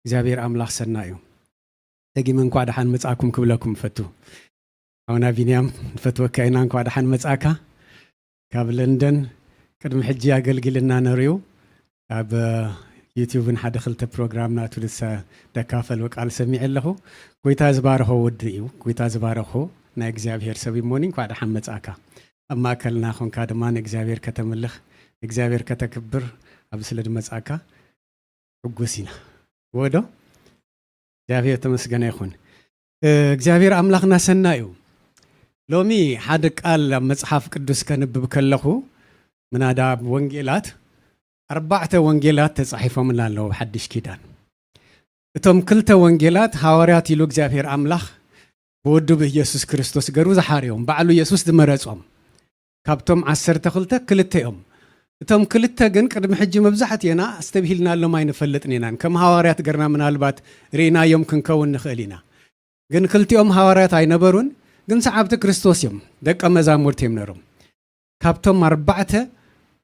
እግዚኣብሔር ኣምላኽ ሰናይ እዩ። ደጊመ እንኳዕ ደሓን መጻእኩም ክብለኩም እፈቱ። ኣቡና ቢንያም፣ ንፈትወካ ኢና፣ እንኳዕ ደሓን መጻእካ። ካብ ለንደን ቅድሚ ሕጂ ኣገልጊልና ነርዩ። ኣብ ዩቲዩብን ሓደ ክልተ ፕሮግራም ናቱ ደካፈል ቃል ሰሚዐ ኣለኹ። ጎይታ ዝባረኾ ወዲ እዩ። ጎይታ ዝባረኾ ናይ እግዚኣብሔር ሰብ እሞኒ፣ እንኳዕ ደሓን መጻእካ። ኣብ ማእከልና ኾንካ ድማ ንእግዚኣብሔር ከተምልኽ፣ እግዚኣብሔር ከተክብር ኣብ ስለ ድመጻእካ ሕጉስ ኢና። ወዶ እግዚኣብሔር ተመስገነ ይኹን። እ፣ እግዚኣብሔር ኣምላኽና ሰናይ እዩ። ሎሚ ሓደ ቃል ኣብ መጽሓፍ ቅዱስ ከንብብ ከለኹ፣ ምናዳ ኣብ ወንጌላት፣ ኣርባዕተ ወንጌላት ተጻሒፎምልና ኣለዉ ኣብ ሓድሽ ኪዳን። እቶም ክልተ ወንጌላት ሃዋርያት ኢሉ እግዚኣብሔር ኣምላኽ ብወዱ ብኢየሱስ ክርስቶስ ገሩ ዝሓርዮም፣ ባዕሉ ኢየሱስ ዝመረጾም። ካብቶም ዓሰርተ ክልተ ክልተ እዮም። እቶም ክልተ ግን ቅድሚ ሕጂ መብዛሕትኤና ኣስተብሂልናሎም ኣይንፈልጥን ኢናን። ከም ሃዋርያት ገርና ምናልባት ርኢናዮም ክንከውን ንኽእል ኢና። ግን ክልቲኦም ሃዋርያት ኣይነበሩን፣ ግን ሰዓብቲ ክርስቶስ እዮም፣ ደቀ መዛሙርቲ እዮም ነሮም። ካብቶም ኣርባዕተ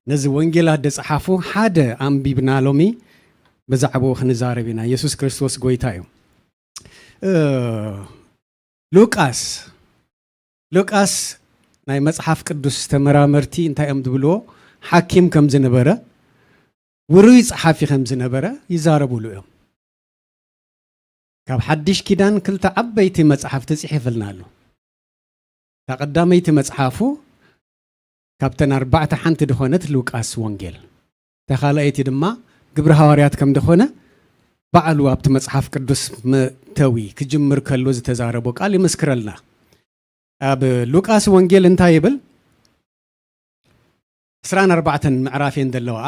ነዚ ወንጌላት ደጸሓፉ ሓደ ኣንቢብና ሎሚ ብዛዕባኡ ክንዛረብ ኢና። ኢየሱስ ክርስቶስ ጎይታ እዩ። እ፣ ሉቃስ፣ ሉቃስ ናይ መጽሓፍ ቅዱስ ተመራመርቲ እንታይ እዮም ዝብልዎ? ሓኪም ከም ዝነበረ፣ ውሩይ ጸሓፊ ከም ዝነበረ ይዛረቡሉ እዮም። ካብ ሓድሽ ኪዳን ክልተ ዓበይቲ መጽሓፍቲ ጽሒፍልና ኣሎ። እታ ቀዳመይቲ መጽሓፉ ካብተን ኣርባዕተ ሓንቲ ድኾነት ሉቃስ ወንጌል፣ እታ ካልኣይቲ ድማ ግብሪ ሃዋርያት ከም ድኾነ ባዕሉ ኣብቲ መጽሓፍ ቅዱስ መእተዊ ክጅምር ከሎ ዝተዛረቦ ቃል ይምስክረልና። ኣብ ሉቃስ ወንጌል እንታይ ይብል? ዕስራን ኣርባዕተን ምዕራፍ እየን ዘለዋ።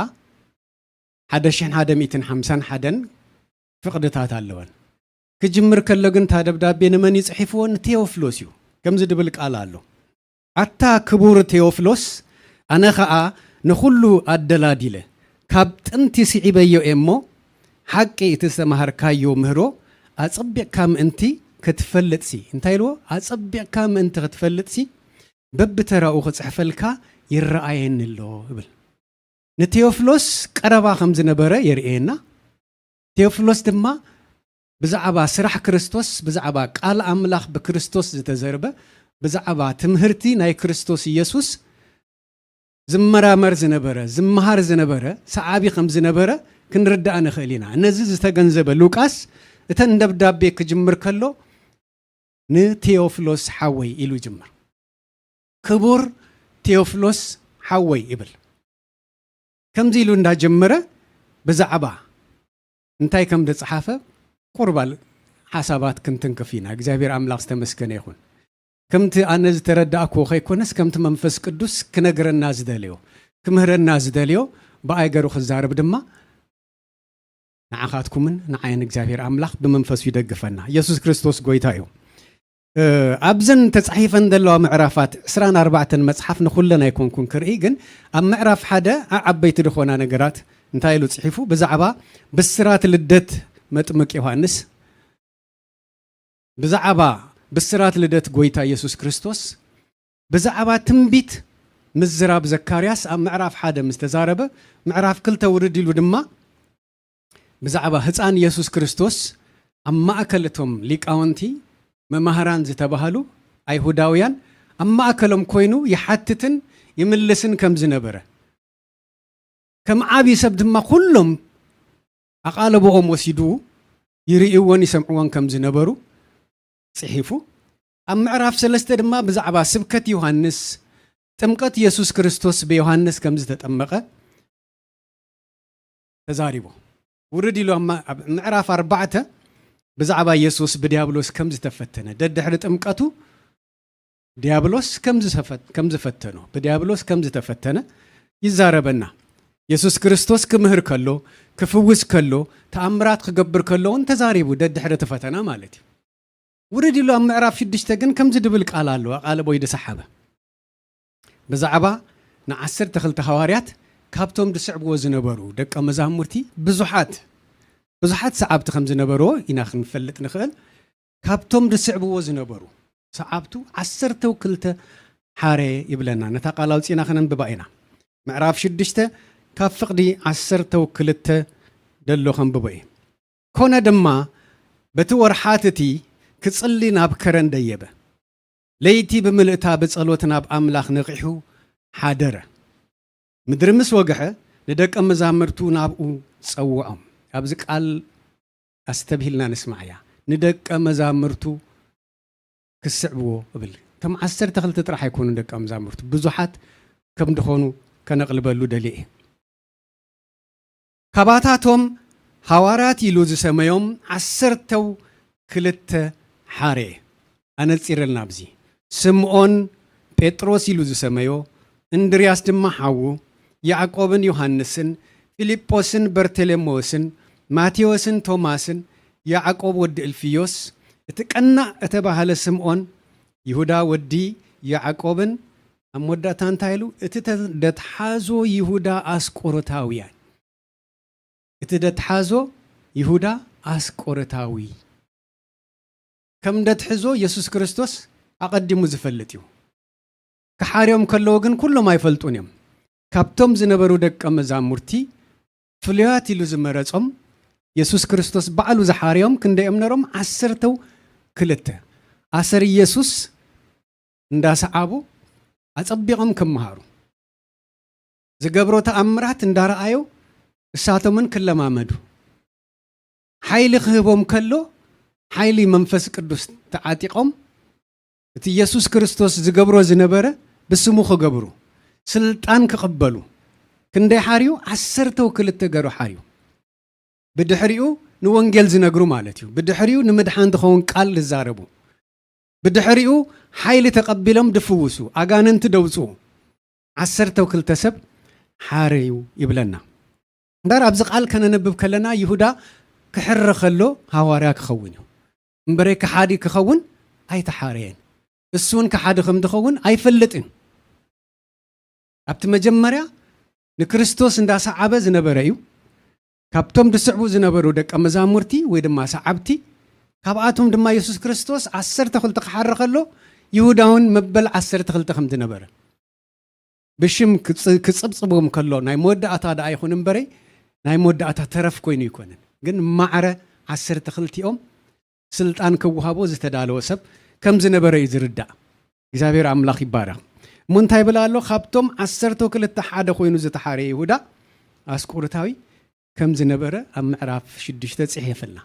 ሓደ ሽሕን ሓደ ሚእትን ሓምሳን ሓደን ፍቕድታት ኣለወን። ክጅምር ከሎ ግን እታ ደብዳቤ ንመን እዩ ጽሒፍዎ? ንቴዎፍሎስ እዩ። ከምዚ ድብል ቃል ኣሎ። ኣታ ክቡር ቴዎፍሎስ፣ ኣነ ኸኣ ንኹሉ ኣደላዲለ ካብ ጥንቲ ስዒበዮ እየ እሞ፣ ሓቂ እቲ ዝተማሃርካዮ ምህሮ ኣጸቢቕካ ምእንቲ ክትፈልጥሲ፣ እንታይ ኢልዎ? ኣጸቢቕካ ምእንቲ ክትፈልጥሲ፣ በብተራኡ ክጽሕፈልካ ይረኣየኒ ኣሎ፣ ይብል። ንቴዎፍሎስ ቀረባ ከም ዝነበረ የርእየና። ቴዎፍሎስ ድማ ብዛዕባ ስራሕ ክርስቶስ፣ ብዛዕባ ቃል ኣምላኽ ብክርስቶስ ዝተዘርበ፣ ብዛዕባ ትምህርቲ ናይ ክርስቶስ ኢየሱስ ዝመራመር ዝነበረ፣ ዝመሃር ዝነበረ ሰዓቢ ከም ዝነበረ ክንርዳእ ንኽእል ኢና። ነዚ ዝተገንዘበ ሉቃስ እተን ደብዳቤ ክጅምር ከሎ ንቴዎፍሎስ ሓወይ ኢሉ ይጅምር። ክቡር ቴዎፍሎስ ሓወይ ይብል። ከምዚ ኢሉ እንዳጀመረ ብዛዕባ እንታይ ከም ዝጸሓፈ ቁርባል ሓሳባት ክንትንክፍ ኢና። እግዚኣብሔር ኣምላኽ ዝተመስገነ ይኹን። ከምቲ ኣነ ዝተረዳእክዎ ከይኮነስ ከምቲ መንፈስ ቅዱስ ክነግረና ዝደልዮ፣ ክምህረና ዝደልዮ ብኣይ ገሩ ክዛረብ ድማ ንዓኻትኩምን ንዓይን እግዚኣብሔር ኣምላኽ ብመንፈሱ ይደግፈና። ኢየሱስ ክርስቶስ ጎይታ እዩ። እ፣ ኣብዘን ተጻሒፈን ዘለዋ ምዕራፋት ዕስራን ኣርባዕተን መጽሓፍ ንኹለን ኣይኮንኩን ክርኢ፣ ግን ኣብ ምዕራፍ ሓደ ዓዓበይቲ ዝኾና ነገራት እንታይ ኢሉ ጽሒፉ? ብዛዕባ ብስራት ልደት መጥምቅ ዮሃንስ፣ ብዛዕባ ብስራት ልደት ጎይታ ኢየሱስ ክርስቶስ፣ ብዛዕባ ትንቢት ምዝራብ ዘካርያስ ኣብ ምዕራፍ ሓደ ምስ ተዛረበ፣ ምዕራፍ ክልተ ውርድ ኢሉ ድማ ብዛዕባ ህፃን ኢየሱስ ክርስቶስ ኣብ ማእከል እቶም ሊቃውንቲ መማህራን ዝተባህሉ ኣይሁዳውያን ኣብ ማእከሎም ኮይኑ ይሓትትን ይምልስን ከም ዝነበረ፣ ከም ዓቢ ሰብ ድማ ኩሎም ኣቓልቦኦም ወሲዱ ይርእይዎን ይሰምዕዎን ከም ዝነበሩ ጽሒፉ። ኣብ ምዕራፍ ሰለስተ ድማ ብዛዕባ ስብከት ዮሃንስ፣ ጥምቀት ኢየሱስ ክርስቶስ ብዮሃንስ ከም ዝተጠመቐ ተዛሪቡ። ውርድ ኢሉ ኣብ ማ-፣ ኣብ ምዕራፍ ኣርባዕተ ብዛዕባ ኢየሱስ ብዲያብሎስ ከም ዝተፈተነ፣ ደድሕሪ ጥምቀቱ ዲያብሎስ ከም ዝሰፈት-፣ ከም ዝፈተኖ፣ ብዲያብሎስ ከም ዝተፈተነ ይዛረበና። ኢየሱስ ክርስቶስ ክምህር ከሎ፣ ክፍውስ ከሎ፣ ተኣምራት ክገብር ከሎ እውን ተዛሪቡ፣ ደድሕሪ እቲ ፈተና ማለት እዩ። ውርድ ኢሉ ኣብ ምዕራፍ ሽዱሽተ ግን ከምዚ ድብል ቃል ኣሎ፣ ኣቓልቦ ኢዱ ሰሓበ። ብዛዕባ ንዓሰርተ ክልተ ሃዋርያት ካብቶም ዝስዕብዎ ዝነበሩ ደቀ መዛሙርቲ ብዙሓት፣ ብዙሓት ሰዓብቲ ከም ዝነበርዎ ኢና ክንፈልጥ ንኽእል። ካብቶም ዝስዕብዎ ዝነበሩ ሰዓብቱ ዓሰርተው ክልተ ሓረ ይብለና። ነታ ቃል ኣውጺእና ከነንብባ ኢና። ምዕራፍ ሽዱሽተ ካብ ፍቕዲ ዓሰርተው ክልተ ደሎ ከንብቦ እየ። ኮነ ድማ በቲ ወርሓት እቲ ክጽሊ ናብ ከረን ደየበ። ለይቲ ብምልእታ ብጸሎት ናብ ኣምላኽ ነቒሑ ሓደረ። ምድሪ ምስ ወግሐ ንደቀ መዛሙርቱ ናብኡ ጸውዖም። ኣብዚ ቃል ኣስተብሂልና ንስማዕያ። ንደቀ መዛሙርቱ ክስዕብዎ እብል። እቶም ዓሰርተ ክልተ ጥራሕ ኣይኮኑን ደቀ መዛሙርቱ፣ ብዙሓት ከም ድኾኑ ከነቕልበሉ ደልየ እየ። ካባታቶም ሃዋርያት ኢሉ ዝሰመዮም ዓሰርተው ክልተ ሓረየ። ኣነጺረልና ኣብዚ። ስምዖን ጴጥሮስ ኢሉ ዝሰመዮ፣ እንድርያስ ድማ ሓዉ፣ ያዕቆብን ዮሃንስን፣ ፊልጶስን በርተሎሜዎስን፣ ማቴዎስን ቶማስን፣ ያዕቆብ ወዲ እልፍዮስ፣ እቲ ቀናእ እተባህለ ስምዖን፣ ይሁዳ ወዲ ያዕቆብን፣ ኣብ መወዳእታ እንታይ ኢሉ? እቲ ተ-፣ ደትሓዞ ይሁዳ ኣስቆሮታውያን። እቲ ደትሓዞ ይሁዳ ኣስቆሮታዊ። ከም ደትሕዞ የሱስ ክርስቶስ ኣቐዲሙ ዝፈልጥ እዩ። ክሓርዮም ከለዉ ግን ኩሎም ኣይፈልጡን እዮም። ካብቶም ዝነበሩ ደቀ መዛሙርቲ ፍሉያት ኢሉ ዝመረጾም፣ የሱስ ክርስቶስ ባዕሉ ዝሓርዮም ክንደይ እዮም ነሮም? ዓሰርተው ክልተ። ኣሰር ኢየሱስ እንዳሰዓቡ ኣጸቢቖም ክመሃሩ፣ ዝገብሮ ተኣምራት እንዳረኣዩ እሳቶምን ክለማመዱ፣ ሓይሊ ክህቦም ከሎ፣ ሓይሊ መንፈስ ቅዱስ ተዓጢቖም፣ እቲ ኢየሱስ ክርስቶስ ዝገብሮ ዝነበረ ብስሙ ክገብሩ፣ ስልጣን ክቕበሉ፣ ክንደይ ሓርዩ? ዓሰርተው ክልተ ገሩ ሓርዩ። ብድሕሪኡ ንወንጌል ዝነግሩ ማለት እዩ። ብድሕሪኡ ንምድሓን ዝኸውን ቃል ዝዛረቡ። ብድሕሪኡ ሓይሊ ተቐቢሎም ድፍውሱ፣ ኣጋንንቲ ደውፅኡ። ዓሰርተው ክልተ ሰብ ሓረዩ ይብለና። እምበር ኣብዚ ቃል ከነንብብ ከለና ይሁዳ ክሕረ ከሎ ሃዋርያ ክኸውን እዩ። እምበረይ ከሓዲ ክኸውን ኣይተሓረየን። እሱ እውን ከሓዲ ከም ዝኸውን ኣይፈልጥን። ኣብቲ መጀመርያ ንክርስቶስ እንዳሰዓበ ዝነበረ እዩ። ካብቶም ዝስዕቡ ዝነበሩ ደቀ መዛሙርቲ ወይ ድማ ሰዓብቲ፣ ካብኣቶም ድማ የሱስ ክርስቶስ ዓሰርተ ክልተ ክሓሪ ከሎ፣ ይሁዳ እውን መበል ዓሰርተ ክልተ ከም ዝነበረ፣ ብሽም ክጽ-፣ ክጽብጽቦም ከሎ፣ ናይ መወዳእታ ደኣ ይኹን እምበረይ፣ ናይ መወዳእታ ተረፍ ኮይኑ ኣይኮነን። ግን ማዕረ ዓሰርተ ክልቲኦም ስልጣን ክወሃቦ ዝተዳለወ ሰብ ከም ዝነበረ እዩ ዝርዳእ። እግዚኣብሔር ኣምላኽ ይባረኽ። እሞ እንታይ ይብል ኣሎ? ካብቶም ዓሰርተ ክልተ ሓደ ኮይኑ ዝተሓረየ ይሁዳ ኣስቆሮታዊ ከም ዝነበረ ኣብ ምዕራፍ ሽዱሽተ ጽሒፍልና።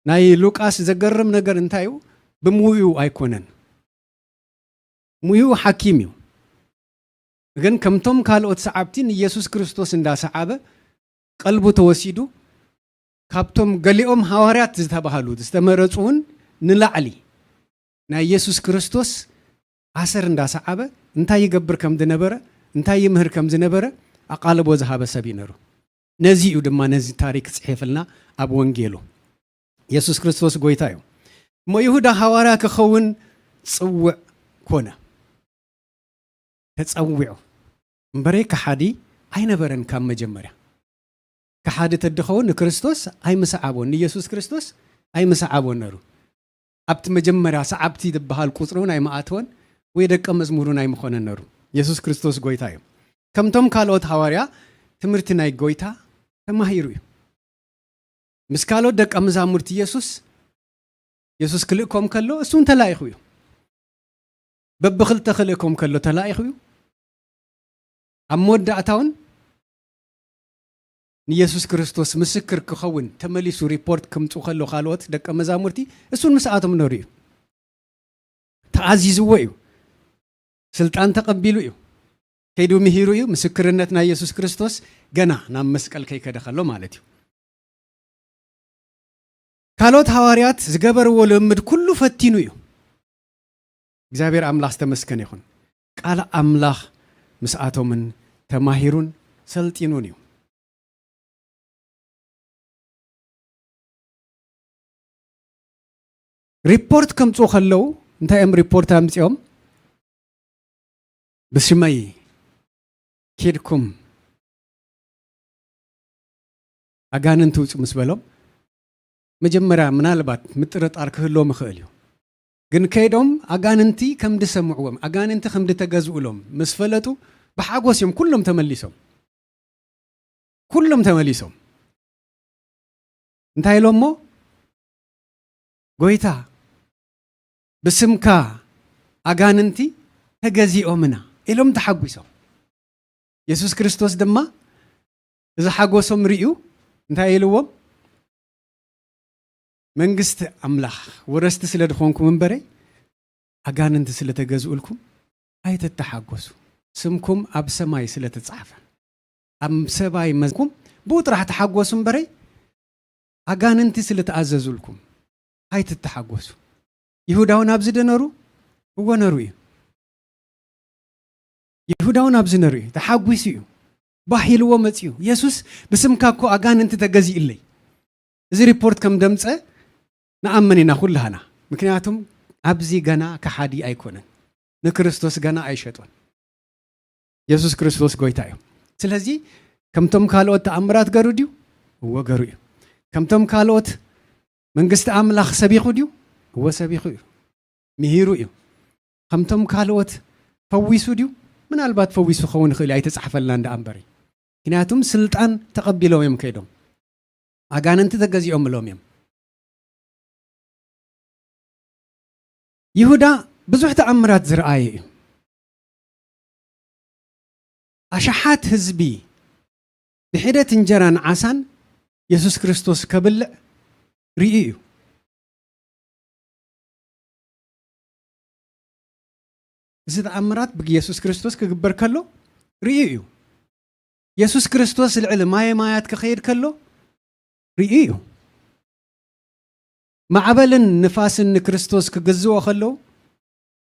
ናይ ሉቃስ ዘገርም ነገር እንታይ እዩ? ብሙዩኡ ኣይኮነን። ሙዩኡ ሓኪም እዩ። ግን ከምቶም ካልኦት ሰዓብቲ ንኢየሱስ ክርስቶስ እንዳሰዓበ ቀልቡ ተወሲዱ፣ ካብቶም ገሊኦም ሃዋርያት ዝተባህሉ ዝተመረጹ እውን ንላዕሊ ናይ ኢየሱስ ክርስቶስ ኣሰር እንዳሰዓበ እንታይ ይገብር ከም ዝነበረ፣ እንታይ ይምህር ከም ዝነበረ ኣቓልቦ ዝሃበ ሰብ እዩ ነሩ። ነዚ እዩ ድማ ነዚ ታሪክ ጽሒፍልና ኣብ ወንጌሉ። ኢየሱስ ክርስቶስ ጎይታ እዩ። እሞ ይሁዳ ሃዋርያ ክኸውን ጽውዕ ኮነ። ተጸዊዑ። እምበረይ ከሓዲ ኣይነበረን ካብ መጀመርያ። ከሓዲ ተድኸውን ንክርስቶስ ኣይምሰዓቦን፣ ንኢየሱስ ክርስቶስ ኣይምሰዓቦን ነሩ። ኣብቲ መጀመርያ ሰዓብቲ ዝበሃል ቁጽሪ እውን ኣይመኣተወን ወይ ደቀ መዝሙር እውን ኣይምኾነን ነሩ። ኢየሱስ ክርስቶስ ጎይታ እዩ። ከምቶም ካልኦት ሃዋርያ ትምህርቲ ናይ ጎይታ ተማሂሩ እዩ። ምስ ካልኦት ደቀ መዛሙርቲ ኢየሱስ፣ ኢየሱስ ክልእኮም ከሎ እሱ እውን ተላኢኹ እዩ። በብኽልተ ክልእኮም ከሎ ተላኢኹ እዩ። ኣብ መወዳእታ እውን ንኢየሱስ ክርስቶስ ምስክር ክኸውን ተመሊሱ ሪፖርት ክምፁ ከሎ ካልኦት ደቀ መዛሙርቲ እሱን ምስኣቶም ነሩ እዩ። ተኣዚዝዎ እዩ። ስልጣን ተቐቢሉ እዩ። ከይዱ ምሂሩ እዩ። ምስክርነት ናይ ኢየሱስ ክርስቶስ ገና ናብ መስቀል ከይከደ ከሎ ማለት እዩ። ካልኦት ሃዋርያት ዝገበርዎ ልምምድ ኩሉ ፈቲኑ እዩ። እግዚኣብሔር ኣምላኽ ዝተመስገነ ይኹን። ቃል ኣምላኽ ምስኣቶምን ተማሂሩን ሰልጢኑን እዩ። ሪፖርት ከምፁ ከለዉ እንታይ እዮም ሪፖርት ኣምፂኦም? ብሽመይ ኬድኩም ኣጋንንቲ ውፁ ምስ በሎም፣ መጀመርያ ምናልባት ምጥርጣር ክህልዎም ይኽእል እዩ። ግን ከይዶም ኣጋንንቲ ከም ዝሰምዕዎም፣ ኣጋንንቲ ከም ዝተገዝኡሎም ምስ ፈለጡ ብሓጎስ እዮም ኩሎም ተመሊሶም። ኩሎም ተመሊሶም። እንታይ ኢሎሞ? ጎይታ፣ ብስምካ ኣጋንንቲ ተገዚኦምና ኢሎም ተሓጒሶም። የሱስ ክርስቶስ ድማ እዚ ሓጎሶም ርእዩ እንታይ ኢልዎም? መንግስቲ ኣምላኽ ወረስቲ ስለ ዝኾንኩም እምበረይ፣ ኣጋንንቲ ስለ ተገዝኡልኩም ኣይትተሓጎሱ። ስምኩም ኣብ ሰማይ ስለ ተጻሕፈ፣ ኣብ ሰማይ መዝኩም ብኡ ጥራሕ ተሓጎሱ እምበረይ፣ ኣጋንንቲ ስለ ተኣዘዙልኩም ኣይትተሓጎሱ። ይሁዳ እውን ኣብዚ ዶ ነሩ? እወ ነሩ እዩ። ይሁዳ እውን ኣብዚ ነሩ እዩ። ተሓጒሱ እዩ። ባህ ኢልዎ መጺኡ። የሱስ፣ ብስምካ እኮ ኣጋንንቲ ተገዚእለይ። እዚ ሪፖርት ከም ደምጸ ንኣምን ኢና ኩላህና። ምክንያቱም ኣብዚ ገና ከሓዲ ኣይኮነን። ንክርስቶስ ገና ኣይሸጦን። የሱስ ክርስቶስ ጎይታ እዩ። ስለዚ ከምቶም ካልኦት ተኣምራት ገሩ ድዩ? እወ ገሩ እዩ። ከምቶም ካልኦት መንግስቲ ኣምላኽ ሰቢኹ ድዩ? እወ ሰቢኹ እዩ። ምሂሩ እዩ። ከምቶም ካልኦት ፈዊሱ ድዩ? ምናልባት ፈዊሱ ክኸውን ይኽእል እዩ፣ ኣይተጻሕፈልና እንዳ እምበሪ። ምክንያቱም ስልጣን ተቐቢሎም እዮም ከይዶም። ኣጋንንቲ ተገዚኦምሎም እዮም። ይሁዳ ብዙሕ ተኣምራት ዝረኣየ እዩ። ኣሽሓት ህዝቢ ብሒደት እንጀራን ዓሳን የሱስ ክርስቶስ ከብልዕ ርእዩ እዩ። እዚ ተኣምራት ብየሱስ ክርስቶስ ክግበር ከሎ ርእዩ እዩ። የሱስ ክርስቶስ ልዕሊ ማየ ማያት ክኸይድ ከሎ ርእዩ እዩ። ማዕበልን ንፋስን ንክርስቶስ ክግዝኦ ከለዉ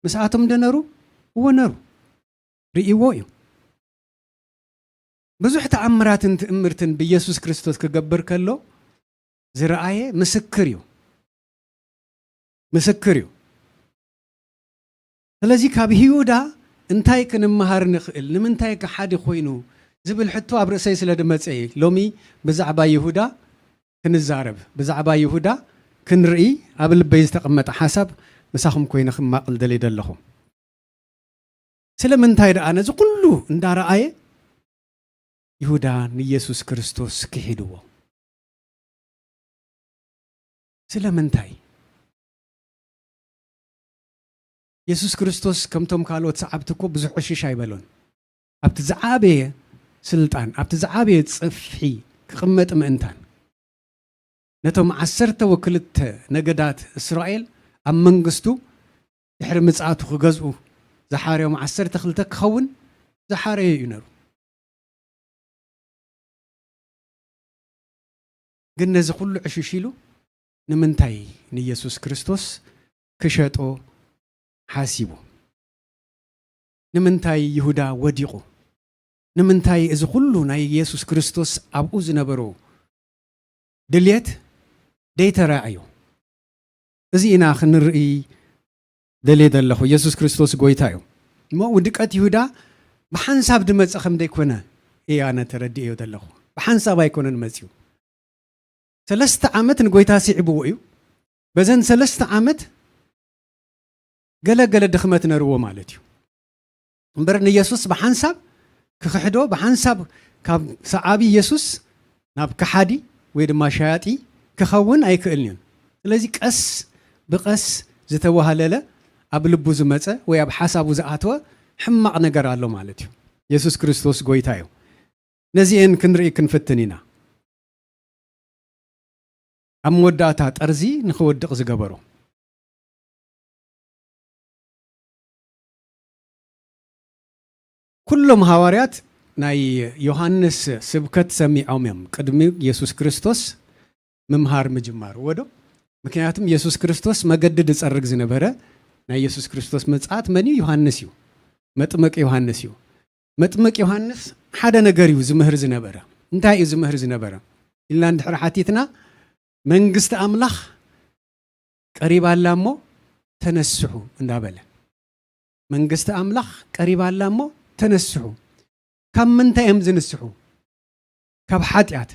ምስኣቶም ዶ ነሩ? እወ ነሩ። ርእይዎ እዩ። ብዙሕ ተኣምራትን ትእምርትን ብየሱስ ክርስቶስ ክገብር ከሎ ዝረኣየ ምስክር እዩ። ምስክር እዩ። ስለዚ ካብ ይሁዳ እንታይ ክንመሃር ንኽእል? ንምንታይ ከሓዲ ኮይኑ ዝብል ሕቶ ኣብ ርእሰይ ስለ ዝመጸ እዩ ሎሚ ብዛዕባ ይሁዳ ክንዛረብ፣ ብዛዕባ ይሁዳ ክንርኢ ኣብ ልበይ ዝተቐመጠ ሓሳብ ምሳኹም ኮይነ ክማቕል ደልየ ዘለኹ። ስለምንታይ ደኣ ነዚ ኩሉ እንዳረኣየ ይሁዳ ንየሱስ ክርስቶስ ክሒድዎ? ስለምንታይ? የሱስ ክርስቶስ ከምቶም ካልኦት ሰዓብቲ እኮ ብዙሕ ዕሽሽ ኣይበሎን። ኣብቲ ዝዓበየ ስልጣን፣ ኣብቲ ዝዓበየ ጽፍሒ ክቕመጥ ምእንታን፣ ነቶም ዓሰርተ ወክልተ ነገዳት እስራኤል ኣብ መንግስቱ ድሕሪ ምጽኣቱ ክገዝኡ ዝሓረዮም ዓሰርተ ክልተ ክኸውን ዝሓረዮ እዩ ነሩ። ግን ነዚ ኩሉ ዕሽሽ ኢሉ ንምንታይ ንየሱስ ክርስቶስ ክሸጦ ሓሲቡ? ንምንታይ ይሁዳ ወዲቑ? ንምንታይ እዚ ኩሉ ናይ የሱስ ክርስቶስ ኣብኡ ዝነበሩ ድልየት ደይተራእዩ? እዚ ኢና ክንርኢ ደልየ ዘለኹ። የሱስ ክርስቶስ ጎይታ እዩ። እሞ ውድቀት ይሁዳ ብሓንሳብ ዝመጸ ከም ዘይኮነ እየ ኣነ ተረዲኤዮ ዘለኹ። ብሓንሳብ ኣይኮነን መጺኡ። ሰለስተ ዓመት ንጎይታ ስዒብዎ እዩ። በዘን ሰለስተ ዓመት ገለ ገለ ድኽመት ነርዎ ማለት እዩ። እምበር ንየሱስ ብሓንሳብ ክኽሕዶ፣ ብሓንሳብ ካብ ሰዓቢ የሱስ ናብ ከሓዲ ወይ ድማ ሸያጢ ክኸውን ኣይክእልን እዩ። ስለዚ ቀስ ብቐስ ዝተዋህለለ ኣብ ልቡ ዝመጸ ወይ ኣብ ሓሳቡ ዝኣተወ ሕማቕ ነገር ኣሎ ማለት እዩ። የሱስ ክርስቶስ ጎይታ እዩ። ነዚኤን ክንርኢ ክንፍትን ኢና። ኣብ መወዳእታ ጠርዚ ንኽወድቕ ዝገበሮ። ኩሎም ሃዋርያት ናይ ዮሃንስ ስብከት ሰሚዖም እዮም ቅድሚ የሱስ ክርስቶስ ምምሃር ምጅማሩ። ወዶ ምክንያቱም የሱስ ክርስቶስ መገዲ ዝጸርግ ዝነበረ ናይ የሱስ ክርስቶስ ምጽኣት መን እዩ? ዮሃንስ እዩ። መጥምቅ ዮሃንስ እዩ። መጥምቅ ዮሃንስ ሓደ ነገር እዩ ዝምህር ዝነበረ። እንታይ እዩ ዝምህር ዝነበረ ኢልና እንድሕር ሓቲትና፣ መንግስቲ ኣምላኽ ቀሪባ ኣላ እሞ ተነስሑ እንዳበለ። መንግስቲ ኣምላኽ ቀሪባ ኣላ እሞ ተነስሑ። ካብ ምንታይ እዮም ዝንስሑ? ካብ ሓጢኣት።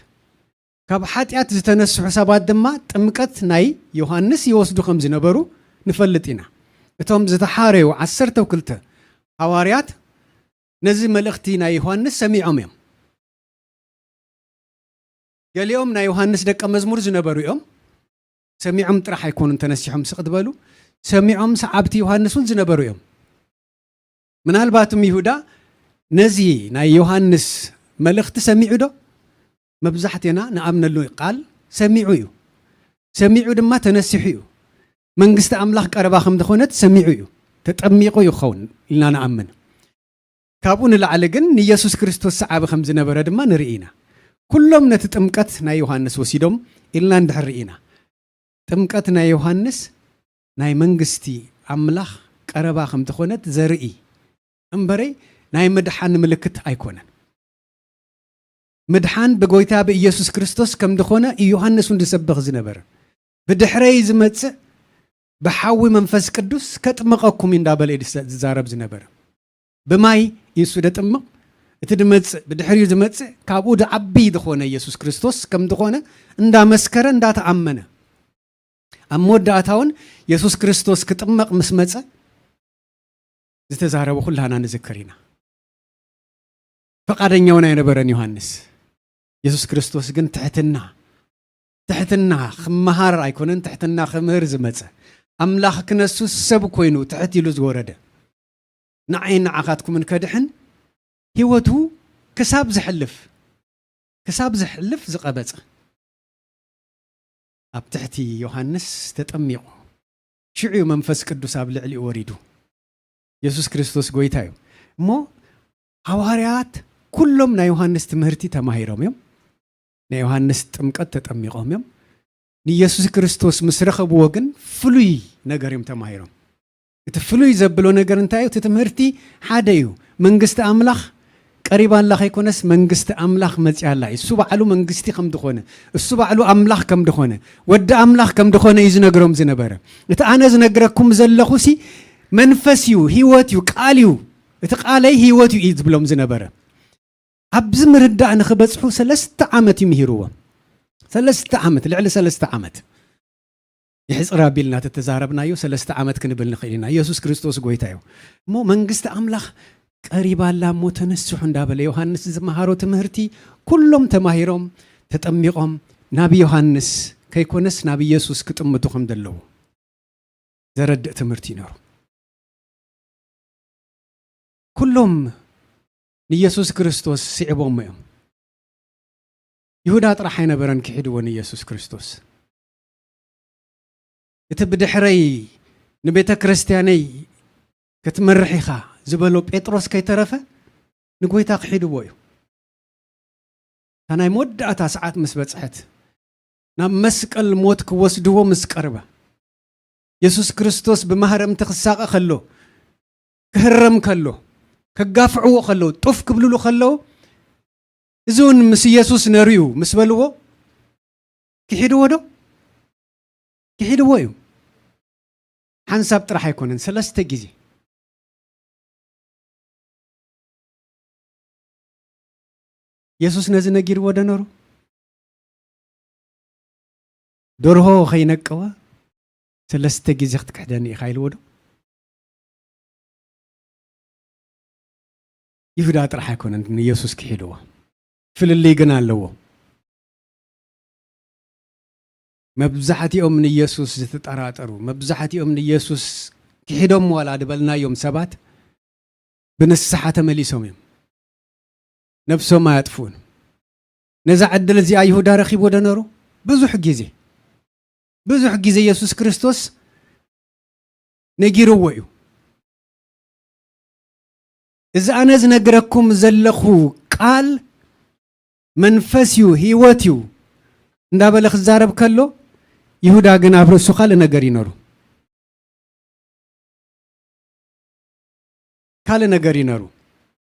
ካብ ሓጢኣት ዝተነስሑ ሰባት ድማ ጥምቀት ናይ ዮሃንስ ይወስዱ ከም ዝነበሩ ንፈልጥ ኢና። እቶም ዝተሓረዩ ዓሰርተ ክልተ ሃዋርያት ነዚ መልእኽቲ ናይ ዮሃንስ ሰሚዖም እዮም። ገሊኦም ናይ ዮሃንስ ደቀ መዝሙር ዝነበሩ እዮም። ሰሚዖም ጥራሕ ኣይኮኑን ተነሲሖም ስቕ ዝበሉ፣ ሰሚዖም ሰዓብቲ ዮሃንስ እውን ዝነበሩ እዮም። ምናልባትም ይሁዳ ነዚ ናይ ዮሃንስ መልእኽቲ ሰሚዑ ዶ? መብዛሕትና ንኣምነሉ ቃል ሰሚዑ እዩ። ሰሚዑ ድማ ተነሲሑ እዩ። መንግስቲ ኣምላኽ ቀረባ ከም ዝኾነት ሰሚዑ እዩ። ተጠሚቑ ይኸውን ኢልና ንኣምን። ካብኡ ንላዕሊ ግን ንኢየሱስ ክርስቶስ ሰዓቢ ከም ዝነበረ ድማ ንርኢ ኢና። ኩሎም ነቲ ጥምቀት ናይ ዮሃንስ ወሲዶም ኢልና እንድሕር ርኢና፣ ጥምቀት ናይ ዮሃንስ ናይ መንግስቲ ኣምላኽ ቀረባ ከም ዝኾነት ዘርኢ እምበረይ ናይ ምድሓን ምልክት ኣይኮነን። ምድሓን ብጎይታ ብኢየሱስ ክርስቶስ ከም ዝኾነ እዩ ዮሃንስ እውን ዝሰብኽ ዝነበረ። "ብድሕረይ ዝመጽእ ብሓዊ መንፈስ ቅዱስ ከጥምቐኩም እዩ" እንዳበለ እዩ ዝሰ-፣ ዝዛረብ ዝነበረ። ብማይ እዩ እሱ ደጥምቕ። እቲ ድመጽእ፣ ብድሕሪኡ ዝመጽእ ካብኡ ድዓቢ ዝኾነ ኢየሱስ ክርስቶስ ከም ዝኾነ እንዳመስከረ እንዳተኣመነ፣ ኣብ መወዳእታ እውን የሱስ ክርስቶስ ክጥመቕ ምስ መጸ ዝተዛረበ ኩላና ንዝክር ኢና። ፈቓደኛ እውን ኣይነበረን ዮሃንስ። የሱስ ክርስቶስ ግን ትሕትና፣ ትሕትና ክመሃር ኣይኮነን፣ ትሕትና ክምህር ዝመጸ፣ ኣምላኽ ክነሱ ሰብ ኮይኑ ትሕት ኢሉ ዝወረደ፣ ንዓይን ንዓኻትኩምን ከድሕን ህይወቱ ክሳብ ዝሕልፍ፣ ክሳብ ዝሕልፍ ዝቐበጸ፣ ኣብ ትሕቲ ዮሃንስ ተጠሚቑ። ሽዑ እዩ መንፈስ ቅዱስ ኣብ ልዕሊኡ ወሪዱ። የሱስ ክርስቶስ ጎይታ እዩ። እሞ ሃዋርያት ኩሎም ናይ ዮሃንስ ትምህርቲ ተማሂሮም እዮም። ናይ ዮሃንስ ጥምቀት ተጠሚቖም እዮም። ንየሱስ ክርስቶስ ምስ ረኸብዎ ግን ፍሉይ ነገር እዮም ተማሂሮም። እቲ ፍሉይ ዘብሎ ነገር እንታይ እዩ? እቲ ትምህርቲ ሓደ እዩ። መንግስቲ ኣምላኽ ቀሪባ ኣላ ከይኮነስ፣ መንግስቲ ኣምላኽ መጺኣ ኣላ እዩ። እሱ ባዕሉ መንግስቲ ከም ዝኾነ፣ እሱ ባዕሉ ኣምላኽ ከም ዝኾነ፣ ወዲ ኣምላኽ ከም ዝኾነ እዩ ዝነግሮም ዝነበረ። እቲ ኣነ ዝነግረኩም ዘለኹሲ መንፈስ እዩ፣ ህይወት እዩ፣ ቃል እዩ። እቲ ቃለይ ህይወት እዩ እዩ ዝብሎም ዝነበረ። ኣብዚ ምርዳእ ንኽበጽሑ ሰለስተ ዓመት እዩ ምሂርዎም። ሰለስተ ዓመት፣ ልዕሊ ሰለስተ ዓመት። ይሕጽር ኣቢልና ተተዛረብናዮ ሰለስተ ዓመት ክንብል ንኽእል ኢና። ኢየሱስ ክርስቶስ ጎይታ እዩ። እሞ መንግስቲ ኣምላኽ ቀሪባ ኣላ እሞ ተነስሑ እንዳበለ ዮሃንስ ዝመሃሮ ትምህርቲ ኩሎም ተማሂሮም፣ ተጠሚቖም ናብ ዮሃንስ ከይኮነስ ናብ ኢየሱስ ክጥምቱ ከም ዘለዉ ዘረድእ ትምህርቲ እዩ ነይሩ። ኩሎም ንኢየሱስ ክርስቶስ ስዒቦሞ እዮም። ይሁዳ ጥራሕ ኣይነበረን ክሒድዎ ንኢየሱስ ክርስቶስ። እቲ "ብድሕረይ ንቤተ ክርስቲያነይ ክትመርሕ ኢኻ" ዝበሎ ጴጥሮስ ከይተረፈ ንጎይታ ክሒድዎ እዩ። እታ ናይ መወዳእታ ሰዓት ምስ በጽሐት፣ ናብ መስቀል ሞት ክወስድዎ ምስ ቀርበ፣ የሱስ ክርስቶስ ብማህረምቲ ክሳቐ ከሎ፣ ክህረም ከሎ፣ ከጋፍዕዎ ከለዉ፣ ጡፍ ክብልሉ ከለዉ፣ "እዚ እውን ምስ ኢየሱስ ነሩ እዩ" ምስ በልዎ፣ ክሒድዎ ዶ? ክሒድዎ እዩ። ሓንሳብ ጥራሕ ኣይኮነን፣ ሰለስተ ግዜ። የሱስ ነዚ ነጊርዎ ዶ ነሩ? ደርሆ ከይነቀወ ሰለስተ ግዜ ክትክሕደኒ ኢኻ ኢልዎ ዶ? ይሁዳ ጥራሕ ኣይኮነን ንየሱስ ክሒድዎ። ፍልልይ ግን ኣለዎ። መብዛሕትኦም ንየሱስ ዝተጠራጠሩ፣ መብዛሕትኦም ንየሱስ ክሒዶም ዋላ ዝበልናዮም ሰባት ብንስሓ ተመሊሶም እዮም። ነብሶም ኣያጥፍኡን። ነዛ ዕድል እዚኣ ይሁዳ ረኺብዎ ዶ ነሩ? ብዙሕ ግዜ፣ ብዙሕ ግዜ የሱስ ክርስቶስ ነጊርዎ እዩ። "እዚ ኣነ ዝነግረኩም ዘለኹ ቃል መንፈስ እዩ፣ ህይወት እዩ" እንዳበለ ክዛረብ ከሎ፣ ይሁዳ ግን ኣብ ርእሱ ካልእ ነገር እዩ ነሩ። ካልእ ነገር እዩ ነሩ።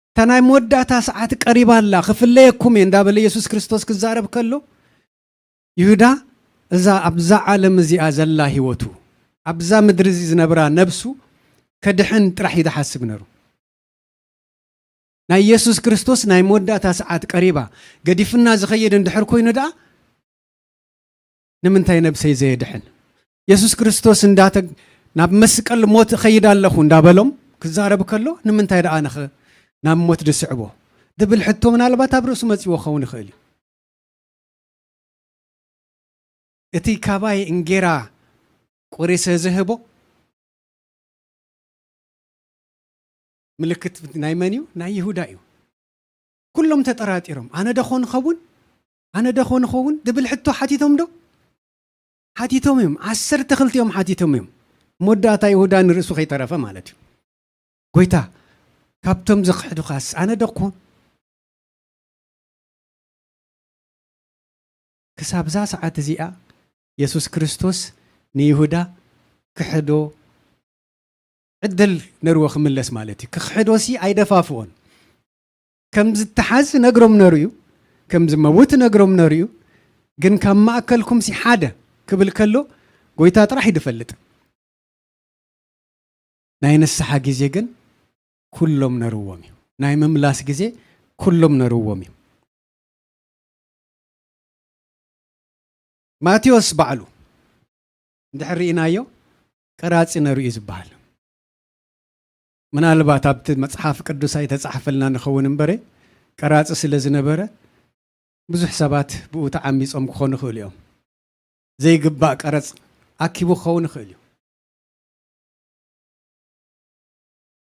"እታ ናይ መወዳእታ ሰዓት ቀሪባ ኣላ፣ ክፍለየኩም እየ" እንዳበለ የሱስ ክርስቶስ ክዛረብ ከሎ፣ ይሁዳ እዛ ኣብዛ ዓለም እዚኣ ዘላ ህይወቱ፣ ኣብዛ ምድሪ እዚ ዝነብራ ነብሱ ከድሕን ጥራሕ እዩ ዝሓስብ ነሩ። ናይ የሱስ ክርስቶስ ናይ መወዳእታ ሰዓት ቀሪባ፣ ገዲፍና ዝኸይድ እንድሕር ኮይኑ ደኣ፣ ንምንታይ ነብሰይ ዘየድሕን? የሱስ ክርስቶስ እንዳተ-፣ ናብ መስቀል ሞት እኸይድ ኣለኹ እንዳበሎም ክዛረብ ከሎ፣ ንምንታይ ደኣ ንኸ ናብ ሞት ዝስዕቦ? ዝብል ሕቶ ምናልባት ኣብ ርእሱ መጺዎ ክኸውን ይኽእል እዩ። እቲ ካባይ እንጌራ ቆሪሰ ዝህቦ ምልክት ናይ መን እዩ? ናይ ይሁዳ እዩ። ኩሎም ተጠራጢሮም፣ "ኣነ ዶ ኾን ኸውን? ኣነ ዶ ኾን ኸውን?" ዝብል ሕቶ ሓቲቶም ዶ? ሓቲቶም እዮም። ዓሰርተ ክልተ እዮም ሓቲቶም እዮም። መወዳእታ ይሁዳ ንርእሱ ከይተረፈ ማለት እዩ። "ጎይታ፣ ካብቶም ዘኽሕዱኻስ ኣነ ዶ ኮን?" ክሳብ እዛ ሰዓት እዚኣ የሱስ ክርስቶስ ንይሁዳ ክሕዶ ዕድል ነርዎ ክምለስ ማለት እዩ። ክሕዶሲ ኣይደፋፍኦን። ከም ዝተሓዝ ነግሮም ነሩ እዩ። ከም ዝመውት ነግሮም ነሩ እዩ። ግን ካብ ማእከልኩምሲ ሓደ ክብል ከሎ ጎይታ ጥራሕ እዩ ዝፈልጥ። ናይ ንስሓ ግዜ ግን ኩሎም ነርዎም እዩ። ናይ ምምላስ ግዜ ኩሎም ነርዎም እዩ። ማቴዎስ ባዕሉ እንድሕር ርኢናዮ ቀራጺ ነሩ እዩ ዝበሃል። ምናልባት ኣብቲ መጽሓፍ ቅዱስ ኣይተጻሕፈልና ንኸውን እምበረ፣ ቀራጺ ስለ ዝነበረ ብዙሕ ሰባት ብኡ ተዓሚጾም ክኾኑ ይኽእሉ እዮም። ዘይግባእ ቀረጽ ኣኪቡ ክኸውን ይኽእል እዩ።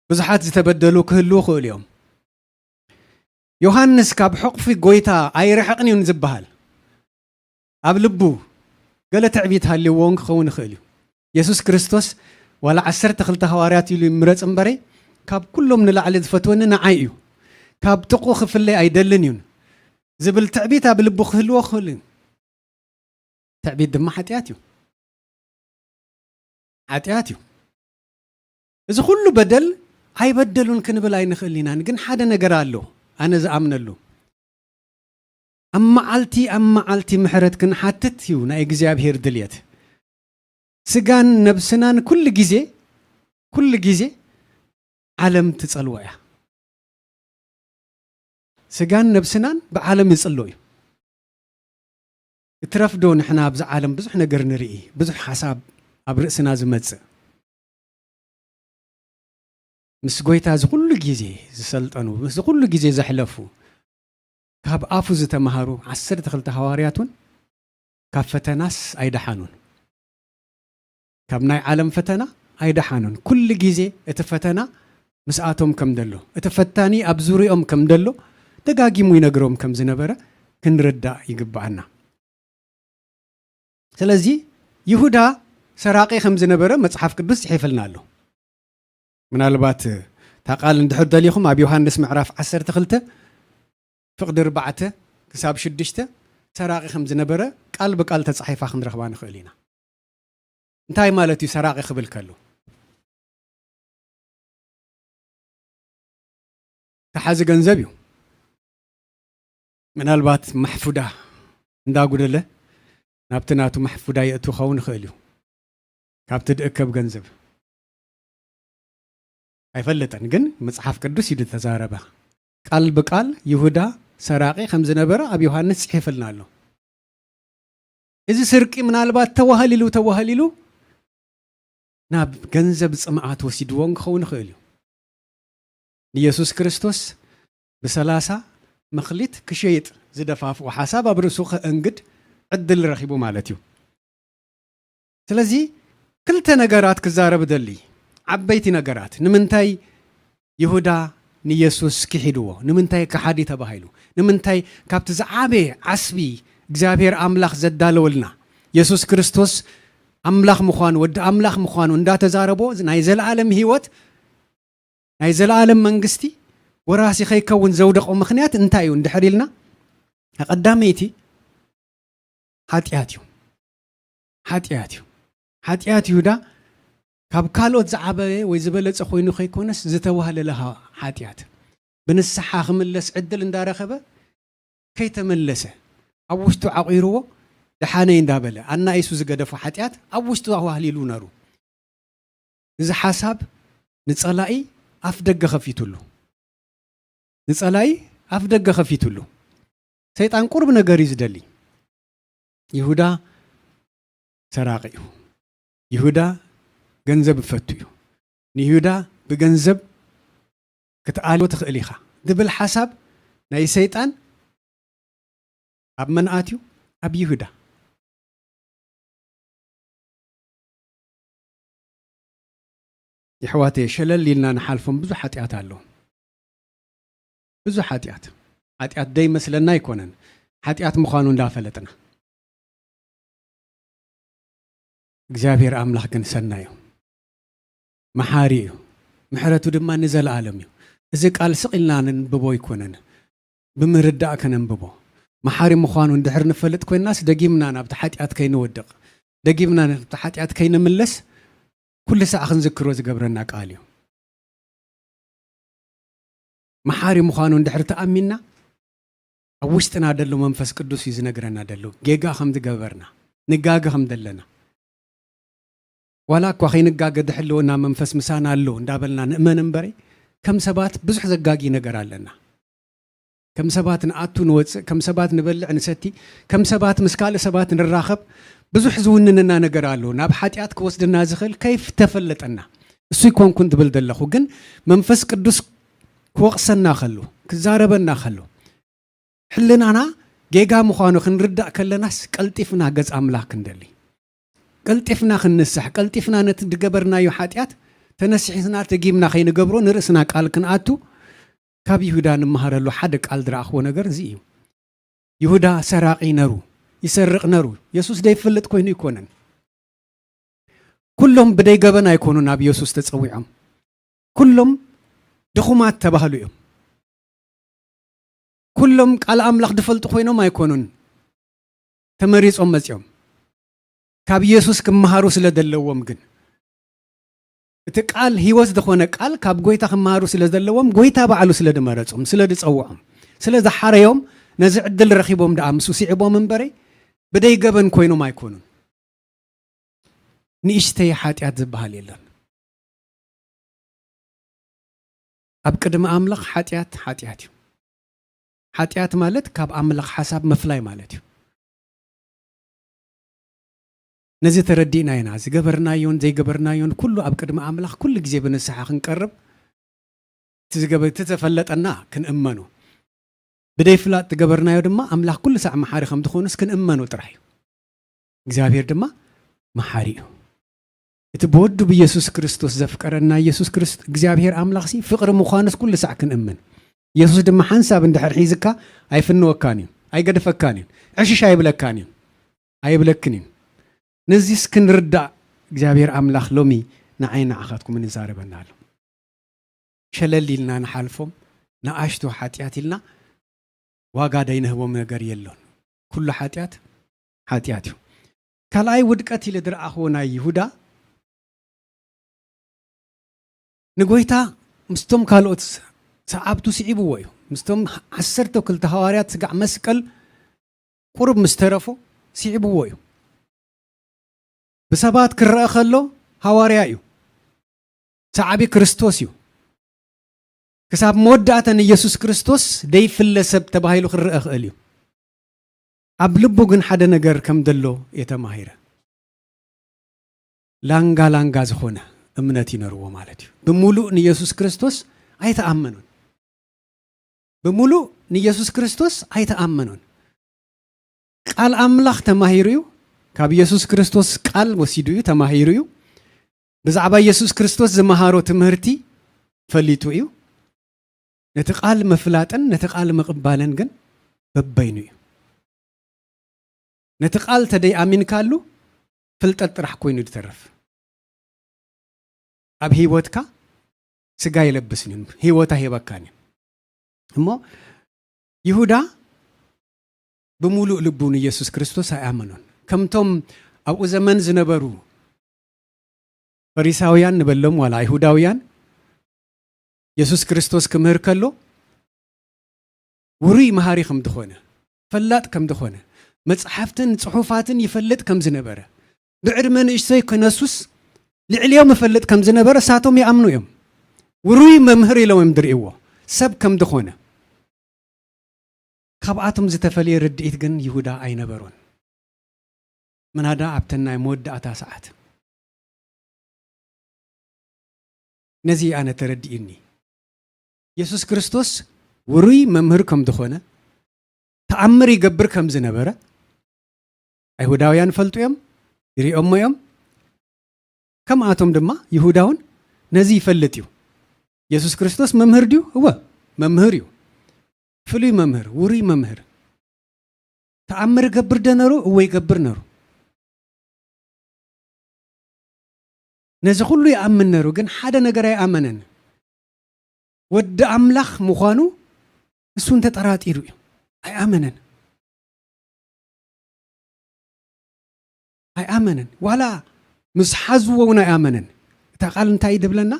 ብዙሓት ዝተበደሉ ክህልዉ ይኽእሉ እዮም። ዮሃንስ ካብ ሕቑፊ ጎይታ ኣይርሕቕን እዩ ዝበሃል። ኣብ ልቡ ገለ ትዕቢት ሃልይዎ እውን ክኸውን ይኽእል እዩ። የሱስ ክርስቶስ ዋላ ዓሰርተ ክልተ ሃዋርያት ኢሉ ይምረጽ እምበረይ፣ ካብ ኩሎም ንላዕሊ ዝፈትወኒ ንዓይ እዩ። ካብ ጥቕኡ ክፍለይ ኣይደልን እዩን ዝብል ትዕቢት ኣብ ልቡ ክህልዎ ክኽእል እዩ። ትዕቢት ድማ ሓጢኣት እዩ። ሓጢኣት እዩ። እዚ ኩሉ በደል ኣይበደሉን ክንብል ኣይንኽእል ኢናን፣ ግን ሓደ ነገር ኣሎ ኣነ ዝኣምነሉ። ኣብ መዓልቲ፣ ኣብ መዓልቲ ምሕረት ክንሓትት እዩ ናይ እግዚኣብሔር ድልየት። ስጋን ነብስናን ኩሉ ግዜ፣ ኩሉ ግዜ ዓለም ትጸልዎ እያ። ስጋን ነብስናን ብዓለም ይጽሎ እዩ። እትረፍዶ ንሕና ኣብዚ ዓለም ብዙሕ ነገር ንርኢ፣ ብዙሕ ሓሳብ ኣብ ርእስና ዝመጽእ። ምስ ጎይታ እዚ ኩሉ ግዜ ዝሰልጠኑ፣ ምስ ኩሉ ግዜ ዘሕለፉ፣ ካብ ኣፉ ዝተማሃሩ ዓሰርተ ክልተ ሃዋርያት እውን ካብ ፈተናስ ኣይደሓኑን። ካብ ናይ ዓለም ፈተና ኣይደሓኑን። ኩሉ ግዜ እቲ ፈተና ምስኣቶም ከም ደሎ፣ እቲ ፈታኒ ኣብ ዙርያኦም ከም ደሎ ደጋጊሙ ይነግሮም ከም ዝነበረ ክንርዳእ ይግብኣና። ስለዚ ይሁዳ ሰራቂ ከም ዝነበረ መጽሓፍ ቅዱስ ጽሒፍልና ኣሎ። ምናልባት እታ ቃል እንድሕር ደሊኹም ኣብ ዮሃንስ ምዕራፍ ዓሰርተ ክልተ ፍቕዲ ኣርባዕተ ክሳብ ሽዱሽተ ሰራቂ ከም ዝነበረ ቃል ብቃል ተጻሒፋ ክንረኽባ ንኽእል ኢና። እንታይ ማለት እዩ ሰራቂ ክብል ከሎ? ተሓዚ ገንዘብ እዩ። ምናልባት ማሕፉዳ እንዳጉደለ ናብቲ ናቱ ማሕፉዳ የእቱ ክኸውን ይኽእል እዩ። ካብቲ ድእከብ ገንዘብ ኣይፈልጥን፣ ግን መጽሓፍ ቅዱስ እዩ ዝተዛረበ። ቃል ብቃል ይሁዳ ሰራቂ ከም ዝነበረ ኣብ ዮሃንስ ጽሒፍልና ኣሎ። እዚ ስርቂ ምናልባት ተዋህሊሉ፣ ተዋህሊሉ ናብ ገንዘብ ጽምኣት ወሲድዎን ክኸውን ይኽእል እዩ። ንየሱስ ክርስቶስ ብሰላሳ መኽሊት ክሸይጥ ዝደፋፍኦ ሓሳብ ኣብ ርእሱ ከእንግድ ዕድል ረኺቡ ማለት እዩ። ስለዚ ክልተ ነገራት ክዛረብ ደሊ፣ ዓበይቲ ነገራት። ንምንታይ ይሁዳ ንየሱስ ክሒድዎ? ንምንታይ ከሓዲ ተባሂሉ? ንምንታይ ካብቲ ዝዓበየ ዓስቢ እግዚኣብሔር ኣምላኽ ዘዳለወልና የሱስ ክርስቶስ ኣምላኽ ምዃኑ፣ ወዲ ኣምላኽ ምዃኑ እንዳተዛረቦ ናይ ዘለኣለም ህይወት፣ ናይ ዘለኣለም መንግስቲ ወራሲ ከይከውን ዘውደቖ ምኽንያት እንታይ እዩ እንድሕር ኢልና፣ ቀዳመይቲ ሓጢኣት እዩ። ሓጢኣት እዩ። ሓጢኣት ይሁዳ ካብ ካልኦት ዝዓበየ ወይ ዝበለጸ ኮይኑ ከይኮነስ ዝተዋህለለ ሓ-፣ ሓጢኣት። ብንስሓ ክምለስ ዕድል እንዳረኸበ ከይተመለሰ ኣብ ውሽጡ ዓቑርዎ ደሓነይ እንዳበለ ኣናኢሱ ዝገደፎ ሓጢኣት ኣብ ውሽጡ ኣዋህሊሉ ነሩ። እዚ ሓሳብ ንጸላኢ ኣፍ ደገ ከፊቱሉ። ንጸላኢ ኣፍ ደገ ከፊቱሉ። ሰይጣን ቁሩብ ነገር እዩ ዝደሊ። ይሁዳ ሰራቂ እዩ። ይሁዳ ገንዘብ ይፈቱ እዩ። ንይሁዳ ብገንዘብ ክትኣልዮ ትኽእል ኢኻ ዝብል ሓሳብ ናይ ሰይጣን ኣብ መን ኣትዩ? ኣብ ይሁዳ። የሕዋተይ፣ ሸለል ኢልና ንሓልፎም ብዙሕ ሓጢኣት ኣሎ። ብዙሕ ሓጢኣት። ሓጢኣት ደይመስለና ኣይኮነን። ሓጢኣት ምዃኑ እንዳፈለጥና። እግዚኣብሔር ኣምላኽ ግን ሰናይ እዩ። መሓሪ እዩ። ምሕረቱ ድማ ንዘለኣለም እዩ። እዚ ቃል ስቕ ኢልና ነንብቦ ኣይኮነን። ብምርዳእ ከነንብቦ። መሓሪ ምዃኑ እንድሕር ንፈልጥ ኮይንናስ፣ ደጊምና ናብቲ ሓጢኣት ከይንወድቕ፣ ደጊምና ናብቲ ሓጢኣት ከይንምለስ፣ ኩሉ ሳዕ ክንዝክሮ ዝገብረና ቃል እዩ። መሓሪ ምዃኑ እንድሕር ተኣሚንና፣ ኣብ ውሽጥና ደሎ መንፈስ ቅዱስ እዩ ዝነግረና ደሎ፣ ጌጋ ከም ዝገበርና፣ ንጋገ ከም ደለና። ዋላ እኳ ከይንጋገ ድሕልወና መንፈስ ምሳና ኣሎ እንዳበልና ንእመን እምበሪ፣ ከም ሰባት ብዙሕ ዘጋጊ ነገር ኣለና። ከም ሰባት ንኣቱ ንወፅእ፣ ከም ሰባት ንበልዕ ንሰቲ፣ ከም ሰባት ምስ ካልእ ሰባት ንራኸብ፣ ብዙሕ ዝውንነና ነገር ኣሎ። ናብ ሓጢኣት ክወስደና ዝኽእል ከይተፈለጠና። እሱ ይኮንኩን ትብል ዘለኹ፣ ግን መንፈስ ቅዱስ ክወቕሰና ከሎ፣ ክዛረበና ከሎ፣ ሕልናና ጌጋ ምዃኑ ክንርዳእ ከለናስ፣ ቀልጢፍና ገጽ ኣምላኽ ክንደሊ፣ ቀልጢፍና ክንንሳሕ፣ ቀልጢፍና ነቲ ዝገበርናዮ ሓጢኣት ተነሲሕና ደጊምና ከይንገብሮ ንርእስና ቃል ክንኣቱ፣ ካብ ይሁዳ ንመሃረሉ ሓደ ቃል ዝረኣኽዎ ነገር እዚ እዩ። ይሁዳ ሰራቒ ነሩ፣ ይሰርቕ ነሩ። የሱስ ደይፈልጥ ኮይኑ ኣይኮነን። ኩሎም ብደይ ገበን ኣይኮኑን ናብ የሱስ ተጸዊዖም። ኩሎም ድኹማት ተባህሉ እዮም። ኩሎም ቃል ኣምላኽ ዝፈልጡ ኮይኖም ኣይኮኑን ተመሪጾም መጺኦም። ካብ የሱስ ክመሃሩ ስለ ዘለዎም ግን፣ እቲ ቃል ህይወት ዝኾነ ቃል ካብ ጎይታ ክመሃሩ ስለ ዘለዎም፣ ጎይታ ባዕሉ ስለ ዝመረጾም፣ ስለ ዝጸውዖም፣ ስለ ዝሓረዮም፣ ነዚ ዕድል ረኺቦም ደኣ ምስኡ ስዒቦም እምበሪ፣ ብደይ ገበን ኮይኖም ኣይኮኑን። ንእሽተይ ሓጢኣት ዝበሃል የለን። ኣብ ቅድሚ ኣምላኽ ሓጢኣት፣ ሓጢኣት እዩ። ሓጢኣት ማለት ካብ ኣምላኽ ሓሳብ ምፍላይ ማለት እዩ። ነዚ ተረዲእና ኢና ዝገበርናዮን ዘይገበርናዮን ኩሉ ኣብ ቅድሚ ኣምላኽ ኩሉ ግዜ ብንስሓ ክንቀርብ፣ እቲ ዝገበ-፣ እቲ ዝተፈለጠና ክንእመኖ፣ ብደይ ፍላጥ ዝገበርናዮ ድማ ኣምላኽ ኩሉ ሳዕ መሓሪ ከም ዝኾኑስ ክንእመኖ ጥራሕ እዩ። እግዚኣብሔር ድማ መሓሪ እዩ። እቲ ብወዱ ብየሱስ ክርስቶስ ዘፍቀረና የሱስ ክርስ-፣ እግዚኣብሔር ኣምላኽሲ ፍቕሪ ምዃኑስ ኩሉ ሳዕ ክንእምን። የሱስ ድማ ሓንሳብ እንድሕር ሒዝካ ኣይፍንወካን እዩ፣ ኣይገድፈካን እዩ፣ ዕሽሽ ኣይብለካን እዩ፣ ኣይብለክን እዩ። ነዚስ ክንርዳእ እግዚኣብሔር ኣምላኽ ሎሚ ንዓይ ንዓኻትኩምን ይዛረበና ኣሎ። ሸለል ኢልና ንሓልፎም ንኣሽቱ ሓጢኣት ኢልና ዋጋ ደይንህቦም ነገር የሎን። ኩሉ ሓጢኣት ሓጢኣት እዩ። ካልኣይ ውድቀት ኢለ ዝረኣኽዎ ናይ ይሁዳ፣ ንጎይታ ምስቶም ካልኦት ሰዓብቱ ስዒብዎ እዩ። ምስቶም ዓሰርተ ክልተ ሃዋርያት ስጋዕ መስቀል ቁሩብ ምስ ተረፎ ስዒብዎ እዩ። ብሰባት ክረአ ከሎ ሃዋርያ እዩ። ሰዓቢ ክርስቶስ እዩ። ክሳብ መወዳእታ ንየሱስ ክርስቶስ ደይፍለ ሰብ ተባሂሉ ክረአ ክእል እዩ። ኣብ ልቡ ግን ሓደ ነገር ከም ዘሎ እየ ተማሂረ። ላንጋ ላንጋ ዝኾነ እምነት እዩ ነርዎ ማለት እዩ። ብምሉእ ንየሱስ ክርስቶስ ኣይተኣመኑን። ብምሉእ ንየሱስ ክርስቶስ ኣይተኣመኑን። ቃል ኣምላኽ ተማሂሩ እዩ። ካብ የሱስ ክርስቶስ ቃል ወሲዱ እዩ፣ ተማሂሩ እዩ። ብዛዕባ የሱስ ክርስቶስ ዝመሃሮ ትምህርቲ ፈሊጡ እዩ። ነቲ ቃል ምፍላጥን ነቲ ቃል ምቕባልን ግን በበይኑ እዩ። ነቲ ቃል ተደይ ኣሚንካሉ፣ ፍልጠት ጥራሕ ኮይኑ ዝተርፍ። ኣብ ህይወትካ ስጋ የለብስን እዩ፣ ህይወት ኣይህበካን እዩ። እሞ ይሁዳ ብምሉእ ልቡ ንየሱስ ክርስቶስ ኣይኣመኖን። ከምቶም ኣብኡ ዘመን ዝነበሩ ፈሪሳውያን ንበሎም ዋላ ኣይሁዳውያን፣ የሱስ ክርስቶስ ክምህር ከሎ ውሩይ መሃሪ ከም ዝኾነ፣ ፈላጥ ከም ዝኾነ፣ መጽሓፍትን ጽሑፋትን ይፈልጥ ከም ዝነበረ፣ ብዕድመ ንእሽቶይ ክነሱስ ልዕሊኦም ይፈልጥ ከም ዝነበረ እሳቶም ይኣምኑ እዮም። ውሩይ መምህር ኢሎም እዮም ዝርእይዎ፣ ሰብ ከም ዝኾነ። ካብኣቶም ዝተፈልየ ርድኢት ግን ይሁዳ ኣይነበሮን። ምናዳ ኣብተን ናይ መወዳእታ ሰዓት። ነዚ ኣነ ተረዲእኒ። የሱስ ክርስቶስ ውሩይ መምህር ከም ዝኾነ፣ ተኣምር ይገብር ከም ዝነበረ፣ ኣይሁዳውያን ይፈልጡ እዮም፣ ይሪኦሞ እዮም። ከምኣቶም ድማ ይሁዳ እውን ነዚ ይፈልጥ እዩ። የሱስ ክርስቶስ መምህር ድዩ? እወ፣ መምህር እዩ። ፍሉይ መምህር፣ ውሩይ መምህር። ተኣምር ይገብር ዶ ነሩ? እወ፣ ይገብር ነሩ። ነዚ ኩሉ ይኣምን ነሩ፣ ግን ሓደ ነገር ኣይኣመነን። ወዲ ኣምላኽ ምዃኑ እሱን ተጠራጢሩ እዩ። ኣይኣመነን። ኣይኣመነን። ዋላ ምስ ሓዝዎ እውን ኣይኣመነን። እታ ቃል እንታይ እዩ ድብለና?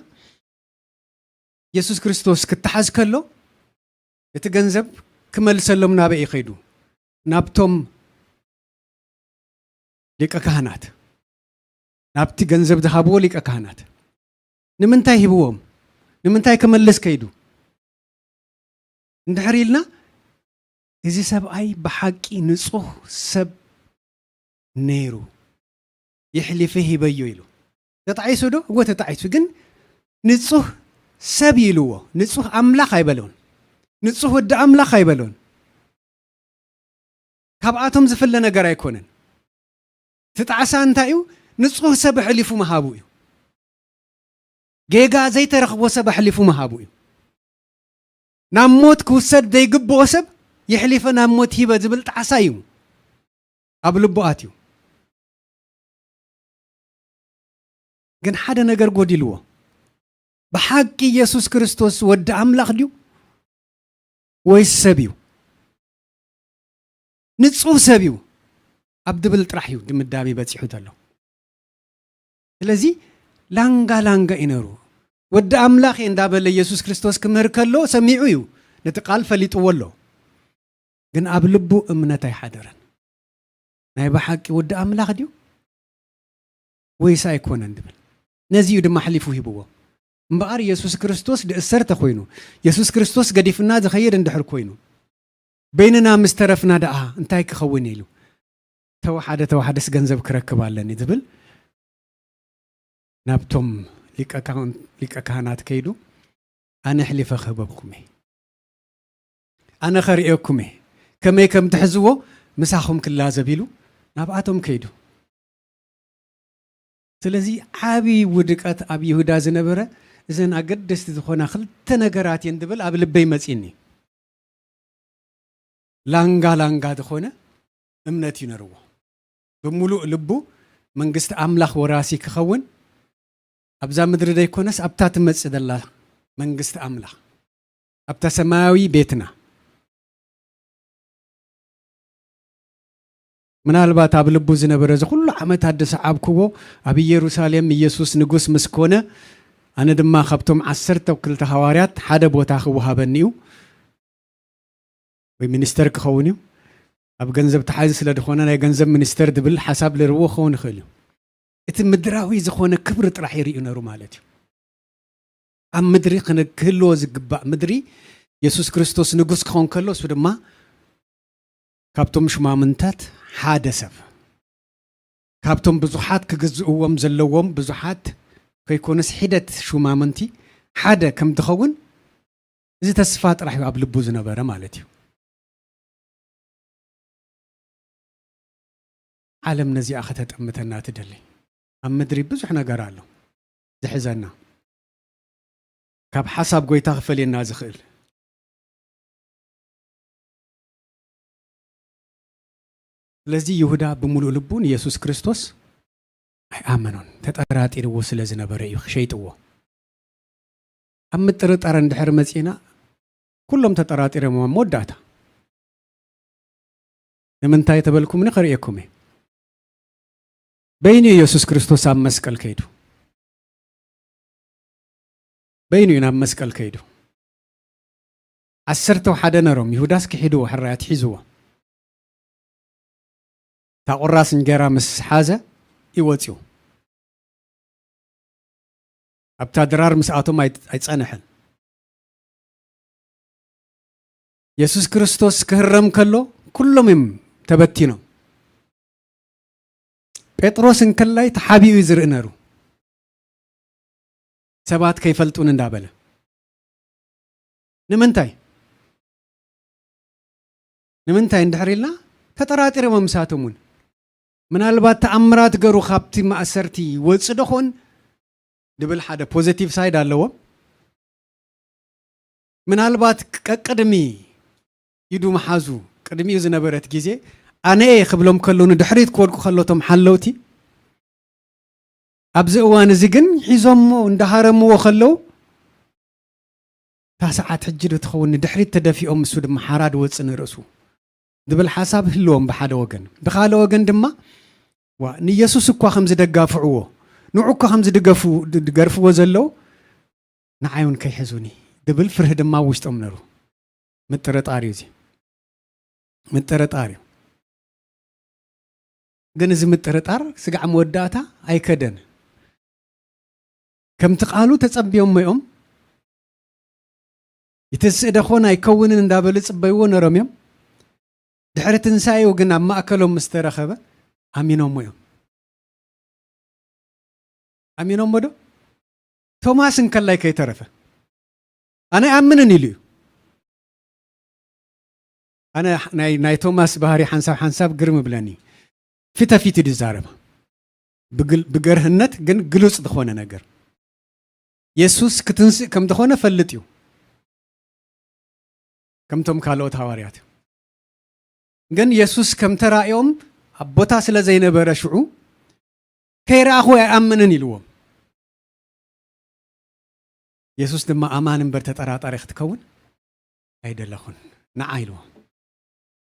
የሱስ ክርስቶስ ክተሓዝ ከሎ፣ እቲ ገንዘብ ክመልሰሎም ናበይ እዩ ከይዱ? ናብቶም ሊቀ ካህናት። ናብቲ ገንዘብ ዝሃብዎ ሊቀ ካህናት። ንምንታይ ሂብዎም? ንምንታይ ክመልስ ከይዱ? እንድሕር ኢልና፣ እዚ ሰብኣይ ብሓቂ ንጹህ ሰብ ነይሩ፣ የሕሊፈ ሂበዮ ኢሉ። ተጣዒሱ ዶ? እወ፣ ተጣዒሱ። ግን ንጹህ ሰብ ኢልዎ፣ ንጹህ ኣምላኽ ኣይበሎን። ንጹህ ወዲ ኣምላኽ ኣይበሎን። ካብኣቶም ዝፍለ ነገር ኣይኮነን። እቲ ጣዕሳ እንታይ እዩ? ንጹህ ሰብ ኣሕሊፉ ምሃቡ እዩ። ጌጋ ዘይተረኽቦ ሰብ ኣሕሊፉ ምሃቡ እዩ። ናብ ሞት ክውሰድ ዘይግብኦ ሰብ የሕሊፈ ናብ ሞት ሂበ ዝብል ጣዕሳ እዩ ኣብ ልቡ ኣትዩ። ግን ሓደ ነገር ጎዲልዎ። ብሓቂ የሱስ ክርስቶስ ወዲ ኣምላኽ ድዩ ወይስ ሰብ እዩ? ንጹህ ሰብ እዩ ኣብ ድብል ጥራሕ እዩ ድምዳሜ በጺሑ ዘሎ። ስለዚ ላንጋ ላንጋ እዩ ነሩ። ወዲ ኣምላኽ እየ እንዳበለ የሱስ ክርስቶስ ክምህር ከሎ ሰሚዑ እዩ። ነቲ ቃል ፈሊጥዎ ኣሎ። ግን ኣብ ልቡ እምነት ኣይሓደረን። ናይ ብሓቂ ወዲ ኣምላኽ ድዩ ወይስ ኣይኮነን ድብል። ነዚ እዩ ድማ ኣሕሊፉ ሂብዎ። እምበኣር የሱስ ክርስቶስ ድእሰር ተኾይኑ፣ የሱስ ክርስቶስ ገዲፍና ዝኸይድ እንድሕር ኮይኑ፣ በይንና ምስ ተረፍና ደኣ እንታይ ክኸውን ኢሉ? ተወሓደ ተወሓደስ ገንዘብ ክረክብ ኣለኒ ዝብል ናብቶም ሊቀ ካህን-፣ ሊቀ ካህናት ከይዱ፣ ኣነ ኣሕሊፈ ክህበኩም እየ፣ ኣነ ኸርእየኩም እየ፣ ከመይ ከም ትሕዝዎ ምሳኹም ክላዘብ ኢሉ ናብኣቶም ከይዱ። ስለዚ ዓቢ ውድቀት ኣብ ይሁዳ ዝነበረ እዘን ኣገደስቲ ዝኾና ክልተ ነገራት እየን ዝብል ኣብ ልበይ መጺኒ። ላንጋ ላንጋ ዝኾነ እምነት እዩ ነርዎ። ብምሉእ ልቡ መንግስቲ ኣምላኽ ወራሲ ክኸውን ኣብዛ ምድሪ ዘይኮነስ ኣብታ ትመጽእ ዘላ መንግስቲ ኣምላኽ፣ ኣብታ ሰማያዊ ቤትና። ምናልባት ኣብ ልቡ ዝነበረ እዚ ኩሉ ዓመታት ዝሰዓብክዎ ኣብ ኢየሩሳሌም ኢየሱስ ንጉስ ምስ ኮነ፣ ኣነ ድማ ካብቶም ዓሰርተ ክልተ ሃዋርያት ሓደ ቦታ ክወሃበኒ እዩ ወይ ሚኒስተር ክኸውን እዩ። ኣብ ገንዘብ ተሓዚ ስለ ዝኾነ ናይ ገንዘብ ሚኒስተር ዝብል ሓሳብ ልርዎ ክኸውን ይኽእል እዩ። እቲ ምድራዊ ዝኾነ ክብሪ ጥራሕ ይርእዩ ነሩ ማለት እዩ። ኣብ ምድሪ ክን-፣ ክህልዎ ዝግባእ ምድሪ የሱስ ክርስቶስ ንጉስ ክኸውን ከሎ እሱ ድማ ካብቶም ሹማምንታት ሓደ ሰብ፣ ካብቶም ብዙሓት ክግዝእዎም ዘለዎም ብዙሓት ከይኮነስ ሒደት ሹማምንቲ ሓደ ከም ዝኸውን እዚ ተስፋ ጥራሕ እዩ ኣብ ልቡ ዝነበረ ማለት እዩ። ዓለም ነዚኣ ከተጠምተና ትደሊ። ኣብ ምድሪ ብዙሕ ነገር ኣሎ ዝሕዘና፣ ካብ ሓሳብ ጎይታ ክፈልየና ዝኽእል። ስለዚ ይሁዳ ብምሉእ ልቡ ንየሱስ ክርስቶስ ኣይኣመኖን። ተጠራጢርዎ ስለ ዝነበረ እዩ ሸይጥዎ። ኣብ ምጥርጣር እንድሕር መጺና፣ ኩሎም ተጠራጢሮም ኣብ መወዳእታ። ንምንታይ ተበልኩምኒ ከርእየኩም እየ። በይኑ እዩ የሱስ ክርስቶስ ኣብ መስቀል ከይዱ። በይኑ እዩ ናብ መስቀል ከይዱ። ዓሰርተ ሓደ ነሮም፣ ይሁዳስ ክሒድዎ፣ ሕራይ ኣትሒዝዎ። እታ ቁራስ እንጀራ ምስ ሓዘ እዩ ወጺኡ። ኣብታ ድራር ምስኣቶም ኣይ-፣ ኣይጸንሐን። የሱስ ክርስቶስ ክህረም ከሎ ኩሎም እዮም ተበቲኖም። ጴጥሮስ እንከላይ ተሓቢኡ እዩ ዝርኢ ነሩ። ሰባት ከይፈልጡን እንዳበለ። ንምንታይ? ንምንታይ እንድሕር ኢልና፣ ተጠራጢሮም ምሳቶም እውን። ምናልባት ተኣምራት ገሩ ካብቲ ማእሰርቲ ወጽእ ዶ ኾን? ድብል ሓደ ፖዘቲቭ ሳይድ ኣለዎ። ምናልባት ቀቅድሚ ኢዱ መሓዙ ቅድሚኡ ዝነበረት ግዜ ኣነየ ክብሎም ከሎ ንድሕሪት ክወድቁ ከሎቶም ሓለውቲ ኣብዚ እዋን እዚ ግን ሒዞሞ እንዳሃረምዎ ከለዉ እታ ሰዓት ሕጂ ዶ ትኸውን ንድሕሪት ተደፊኦም እሱ ድማ ሓራ ድወፅእ ንርእሱ ድብል ሓሳብ ህልዎም ብሓደ ወገን። ብኻልእ ወገን ድማ ዋ ንኢየሱስ እኳ ከም ዝደጋፍዕዎ ንዑ እኳ ከም ዝድገፉ ድገርፍዎ ዘለዉ ንዓይ እውን ከይሕዙኒ ድብል ፍርህ ድማ ኣብ ውሽጦም ነሩ። ምጥርጣር እዩ እዚ። ምጥርጣር እዩ። ግን እዚ ምጥርጣር ስጋዕ መወዳእታ ኣይከደን። ከምቲ ቃሉ ተጸብዮሞ እዮም። ይትንስእ ደኾን ኣይከውንን እንዳበሉ ጽበይዎ ነሮም እዮም። ድሕሪ ትንሳኤኡ ግን ኣብ ማእከሎም ምስ ተረኸበ ኣሚኖሞ እዮም። ኣሚኖሞ ዶ? ቶማስ እንከላይ ከይተረፈ ኣነ ኣይኣምንን ኢሉ እዩ። ኣነ ናይ ናይ ቶማስ ባህሪ ሓንሳብ ሓንሳብ ግርም ይብለኒ። ፊተ ፊት እዩ ዝዛረብ። ብግል- ብገርህነት ግን ግሉጽ ዝኾነ ነገር። የሱስ ክትንስእ ከም ዝኾነ ፈልጥ እዩ። ከምቶም ካልኦት ሃዋርያት ግን የሱስ ከም ተራእዮም ኣብ ቦታ ስለ ዘይነበረ ሽዑ ከይረኣኹ ኣይኣምንን ኢልዎም። የሱስ ድማ ኣማን እምበር ተጠራጣሪ ክትከውን ኣይደለኹን። ንዓ ኢልዎ።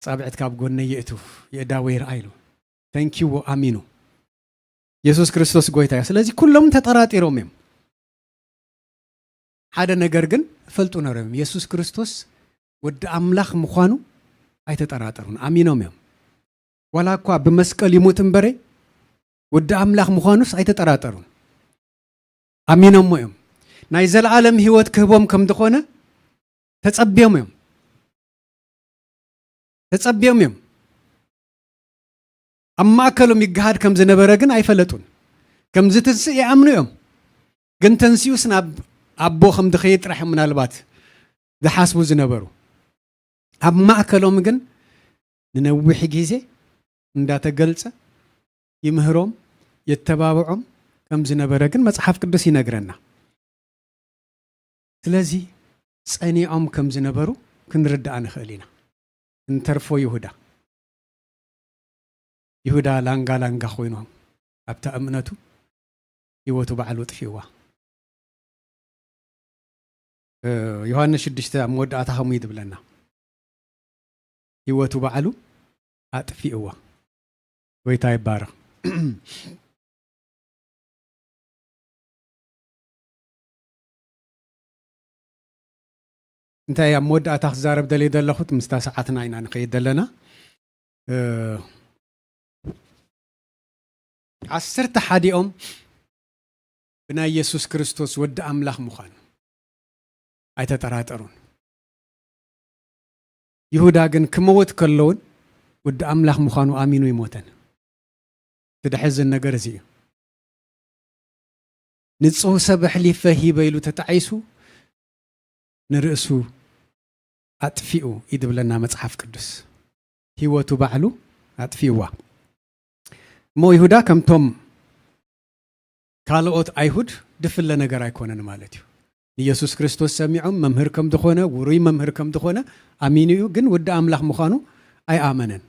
ጻብዕት ካብ ጎነይ የእቱ የእዳወይ ረኣ ኢሉ። ተንኪዎ ኣሚኑ። የሱስ ክርስቶስ ጎይታ እዩ። ስለዚ ኩሎም ተጠራጢሮም እዮም። ሓደ ነገር ግን እፈልጡ ነሮም እዮም። የሱስ ክርስቶስ ወዲ ኣምላኽ ምዃኑ ኣይተጠራጠሩን። ኣሚኖም እዮም። ዋላ እኳ ብመስቀል ይሙት እምበረ ወዲ ኣምላኽ ምዃኑስ ኣይተጠራጠሩን። ኣሚኖሞ እዮም። ናይ ዘለዓለም ህይወት ክህቦም ከም ዝኾነ ተጸብዮም እዮም። ተጸብዮም እዮም። ኣብ ማእከሎም ይገሃድ ከም ዝነበረ ግን ኣይፈለጡን። ከም ዝትንስእ ይኣምኑ እዮም። ግን ተንሲኡስ ናብ ኣቦ ከም ዝኸይድ ጥራሕ እዮም ምናልባት ዝሓስቡ ዝነበሩ። ኣብ ማእከሎም ግን ንነዊሕ ግዜ እንዳተገልጸ ይምህሮም፣ የተባብዖም ከም ዝነበረ ግን መጽሓፍ ቅዱስ ይነግረና። ስለዚ ጸኒዖም ከም ዝነበሩ ክንርዳእ ንኽእል ኢና። እንተርፎ ይሁዳ። ይሁዳ ላንጋ ላንጋ ኮይኑ ኣብታ እምነቱ ህይወቱ ባዕሉ ኣጥፊእዋ። እ፣ ዮሃንስ ሽዱሽተ ኣብ መወዳእታ ከምኡ እዩ ዝብለና። ህይወቱ ባዕሉ ኣጥፊእዋ። ጎይታ ይባረኽ። እንታይ ኣብ መወዳእታ ክዛረብ ደልየ ዘለኹት ምስታ ሰዓትና ኢና ንኸይድ ዘለና። እ፣ ዓሰርተ ሓዲኦም ብናይ የሱስ ክርስቶስ ወዲ ኣምላኽ ምዃኑ ኣይተጠራጠሩን። ይሁዳ ግን ክመውት ከሎውን ወዲ ኣምላኽ ምዃኑ ኣሚኑ ይሞተን። እቲ ደሕዝን ነገር እዚ እዩ። ንጹህ ሰብ ኣሕሊፈ ሂበ ኢሉ ተጣዒሱ ንርእሱ ኣጥፊኡ እዩ ዝብለና መጽሓፍ ቅዱስ። ህይወቱ ባዕሉ ኣጥፊእዋ። እሞ ይሁዳ ከምቶም ካልኦት ኣይሁድ ድፍለ ነገር ኣይኮነን ማለት እዩ። ንየሱስ ክርስቶስ ሰሚዖም መምህር ከም ዝኾነ፣ ውሩይ መምህር ከም ዝኾነ ኣሚኑ እዩ፣ ግን ወዲ ኣምላኽ ምዃኑ ኣይኣመነን።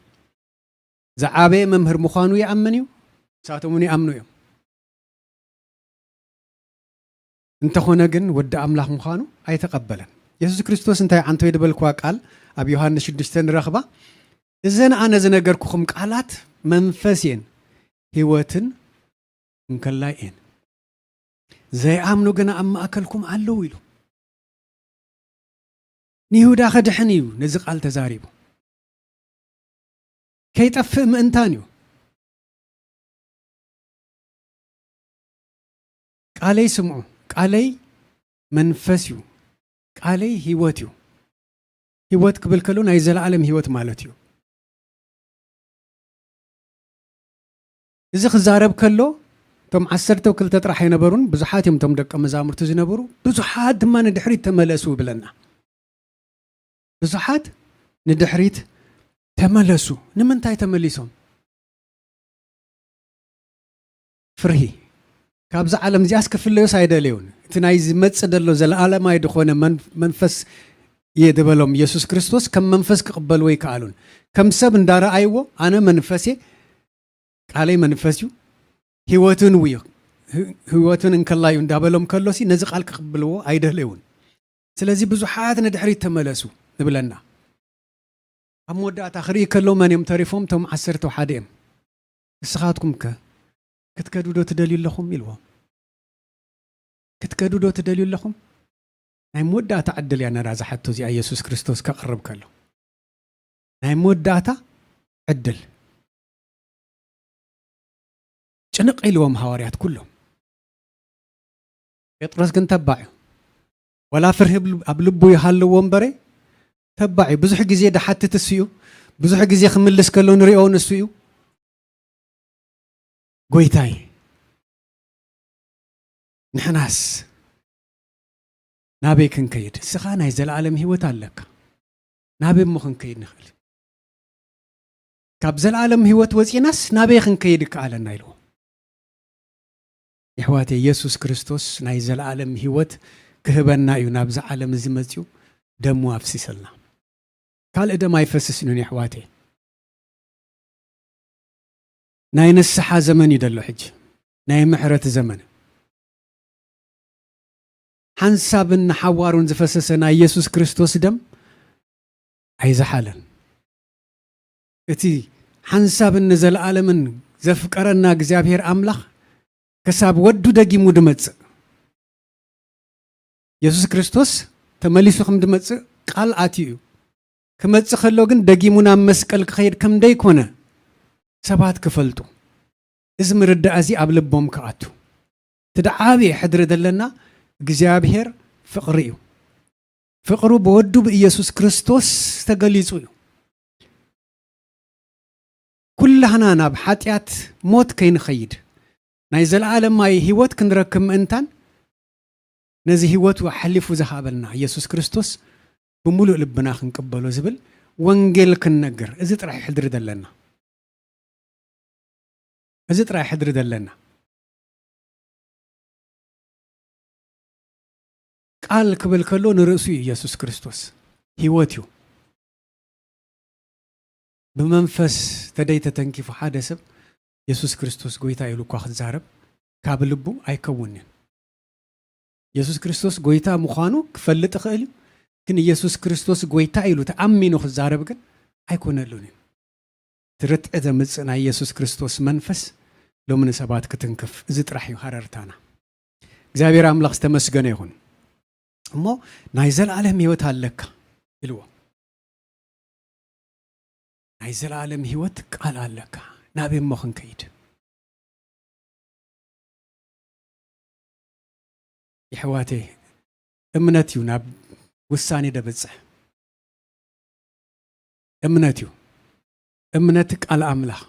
ዝዓበየ መምህር ምዃኑ ይኣምን እዩ፣ ንሳቶም እውን ይኣምኑ እዮም። እንተኾነ ግን ወዲ ኣምላኽ ምዃኑ ኣይተቐበለን። የሱስ ክርስቶስ እንታይ ዓንቶ ድበልክዋ ቃል ኣብ ዮሃንስ ሽዱሽተ ንረኽባ፣ እዘን ኣነ ዝነገርኩኹም ቃላት መንፈስ እየን ህይወትን እንከላይ እየን። ዘይኣምኑ ግና ኣብ ማእከልኩም ኣለዉ ኢሉ። ንይሁዳ ከድሕን እዩ ነዚ ቃል ተዛሪቡ። ከይጠፍእ ምእንታን እዩ። ቃለይ ስምዑ፣ ቃለይ መንፈስ እዩ፣ ቃለይ ህይወት እዩ። ህይወት ክብል ከሎ ናይ ዘለኣለም ህይወት ማለት እዩ። እዚ ክዛረብ ከሎ እቶም ዓሰርተ ክልተ ጥራሕ ኣይነበሩን፣ ብዙሓት እዮም እቶም ደቀ መዛሙርቲ ዝነበሩ፣ ብዙሓት ድማ ንድሕሪት ተመለሱ ይብለና። ብዙሓት ንድሕሪት ተመለሱ። ንምንታይ ተመሊሶም? ፍርሂ። ካብዛ ዓለም እዚኣስ ክፍለዩስ ኣይደለዩን። እቲ ናይ ዝመጽእ ዘሎ ዘለኣለማይ ዝኾነ መን-፣ መንፈስ እየ ዝበሎም ኢየሱስ ክርስቶስ ከም መንፈስ ክቕበልዎ ኣይከኣሉን። ከም ሰብ እንዳረኣይዎ፣ ኣነ መንፈስ እየ፣ ቃለይ መንፈስ እዩ፣ ህይወትን እዩ፣ ህ-፣ ህይወትን እንከላዩ እንዳበሎም ከሎሲ ነዚ ቃል ክቕብልዎ ኣይደለዩን። ስለዚ ብዙሓት ንድሕሪት ተመለሱ ንብለና። ኣብ መወዳእታ ክርኢ ከሎ መን እዮም ተሪፎም? እቶም ዓሰርተ ሓደ እዮም። ንስኻትኩም ከ ክትከዱ ዶ ትደልዩ ኣለኹም? ኢልዎም። ክትከዱ ዶ ትደልዩ ኣለኹም? ናይ መወዳእታ ዕድል እያ ነራ እዛ ሕቶ እዚኣ ኢየሱስ ክርስቶስ ከቕርብ ከሎ። ናይ መወዳእታ ዕድል። ጭንቕ ኢልዎም ሃዋርያት ኩሎም። ጴጥሮስ ግን ተባዕ እዩ። ዋላ ፍርሂ ኣብ ል-፣ ኣብ ልቡ ይሃልዎ እምበረ፣ ተባዕ እዩ። ብዙሕ ግዜ ድሓትት እሱ እዩ። ብዙሕ ግዜ ክምልስ ከሎ ንሪኦ ንሱ እዩ። ጎይታይ፣ ንሕናስ ናበይ ክንከይድ? ንስኻ ናይ ዘለኣለም ህይወት ኣለካ። ናበይ እሞ ክንከይድ ንኽእል? ካብ ዘለኣለም ህይወት ወፂናስ ናበይ ክንከይድ ይከኣለና? ኢልዎ። የሕዋተይ፣ ኢየሱስ ክርስቶስ ናይ ዘለኣለም ህይወት ክህበና እዩ ናብዚ ዓለም እዚ መፂኡ ደሙ ኣፍሲሰልና። ካልእ ደም ኣይፈስስን እዩ የሕዋተይ። ናይ ንስሓ ዘመን እዩ ዘሎ ሕጂ። ናይ ምሕረት ዘመን። ሓንሳብን ንሓዋሩን ዝፈሰሰ ናይ ኢየሱስ ክርስቶስ ደም ኣይዝሓለን። እቲ ሓንሳብን ንዘለኣለምን ዘፍቀረና እግዚኣብሔር ኣምላኽ ክሳብ ወዱ ደጊሙ ድመጽእ። የሱስ ክርስቶስ ተመሊሱ ከም ድመጽእ ቃል ኣትዩ እዩ። ክመጽእ ከሎ ግን ደጊሙ ናብ መስቀል ክኸይድ ከም ደይኮነ ሰባት ክፈልጡ፣ እዚ ምርዳእ እዚ ኣብ ልቦም ክኣቱ። እቲ ደዓቢ ሕድሪ ዘለና እግዚኣብሔር ፍቕሪ እዩ። ፍቕሩ ብወዱ ብኢየሱስ ክርስቶስ ተገሊጹ እዩ። ኩላህና ናብ ሓጢኣት ሞት ከይንኸይድ፣ ናይ ዘለኣለማይ ህይወት ክንረክብ ምእንታን፣ ነዚ ህይወቱ ኣሕሊፉ ዝሃበልና ኢየሱስ ክርስቶስ ብምሉእ ልብና ክንቅበሎ ዝብል ወንጌል ክንነግር፣ እዚ ጥራሕ ሕድሪ ዘለና። እዚ ጥራይ ሕድሪ ዘለና። ቃል ክብል ከሎ ንርእሱ እዩ ኢየሱስ ክርስቶስ። ህይወት እዩ። ብመንፈስ ተደይ ተተንኪፉ ሓደ ሰብ የሱስ ክርስቶስ ጎይታ ኢሉ እኳ ክዛረብ ካብ ልቡ ኣይከውንን። የሱስ ክርስቶስ ጎይታ ምዃኑ ክፈልጥ ይኽእል እዩ፣ ግን ኢየሱስ ክርስቶስ ጎይታ ኢሉ ተኣሚኑ ክዛረብ ግን ኣይኮነሉን እዩ። ትርትዒ ዘምጽእ ናይ የሱስ ክርስቶስ መንፈስ ሎሚ ንሰባት ክትንክፍ፣ እዚ ጥራሕ እዩ ሃረርታና። እግዚኣብሔር ኣምላኽ ዝተመስገነ ይኹን። እሞ ናይ ዘለኣለም ህይወት ኣለካ ኢልዎ። ናይ ዘለኣለም ህይወት ቃል ኣለካ። ናበይ እሞ ክንከይድ? የሕዋተይ፣ እምነት እዩ ናብ ውሳኔ ደብጽሕ። እምነት እዩ። እምነት ቃል ኣምላኽ።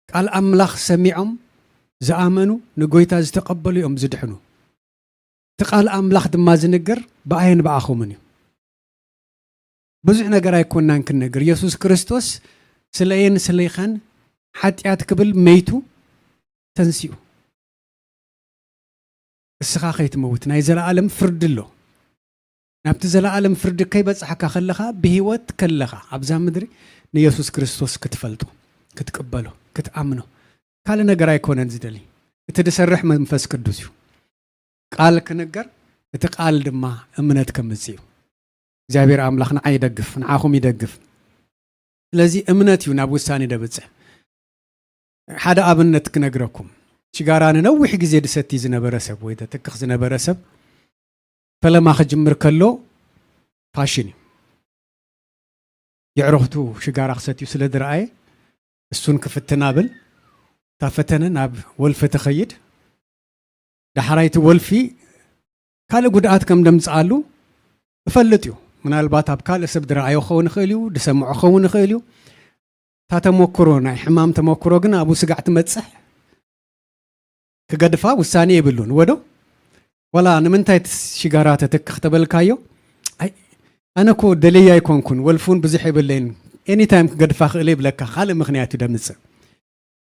ቃል ኣምላኽ ሰሚዖም ዝኣመኑ፣ ንጎይታ ዝተቐበሉ እዮም ዝድሕኑ። እቲ ቃል ኣምላኽ ድማ ዝንገር ብኣየን ብኣኹምን እዩ። ብዙሕ ነገር ኣይኮናን ክንነግር። የሱስ ክርስቶስ ስለየን ስለይኻን ሓጢኣት ክብል መይቱ ተንሲኡ። እስኻ ከይትመውት ናይ ዘለኣለም ፍርዲ ኣሎ። ናብቲ ዘለኣለም ፍርዲ ከይበጻሕካ ከለኻ፣ ብህይወት ከለኻ ኣብዛ ምድሪ ንየሱስ ክርስቶስ ክትፈልጦ፣ ክትቅበሎ፣ ክትኣምኖ። ካልእ ነገር ኣይኮነን ዝደሊ። እቲ ዝሰርሕ መንፈስ ቅዱስ እዩ። ቃል ክንገር፣ እቲ ቃል ድማ እምነት ከምጽእ እዩ። እግዚኣብሔር ኣምላኽ ንዓይ ይደግፍ፣ ንዓኹም ይደግፍ። ስለዚ እምነት እዩ ናብ ውሳኔ ደብጽሕ። ሓደ ኣብነት ክነግረኩም። ሽጋራ ንነዊሕ ግዜ ድሰቲ ዝነበረ ሰብ ወይ ደትክኽ ዝነበረ ሰብ ፈለማ ክጅምር ከሎ ፋሽን እዩ። የዕሩኽቱ ሽጋራ ክሰትዩ ስለ ዝረኣየ እሱን ክፍትን ኣብል። እታ ፈተነ ናብ ወልፊ ትኸይድ። ዳሕራይ እቲ ወልፊ ካልእ ጉድኣት ከም ደምጽኣሉ እፈልጥ እዩ። ምናልባት ኣብ ካልእ ሰብ ድረኣዮ ክኸውን ይኽእል እዩ፣ ድሰምዖ ክኸውን ይኽእል እዩ። እታ ተመክሮ፣ ናይ ሕማም ተመክሮ ግን ኣብኡ ስጋዕ ትመጽሕ። ክገድፋ ውሳኔ የብሉን። ወዶ ዋላ ንምንታይ እቲ ሽጋራ ተትክኽ ተበልካዮ፣ ኣይ፣ ኣነ እኮ ደለያ ኣይኮንኩን፣ ወልፊ እውን ብዙሕ የብለይን፣ ኤኒታይም ክገድፋ ክእል ይብለካ፣ ካልእ ምኽንያት እዩ ደምጽእ።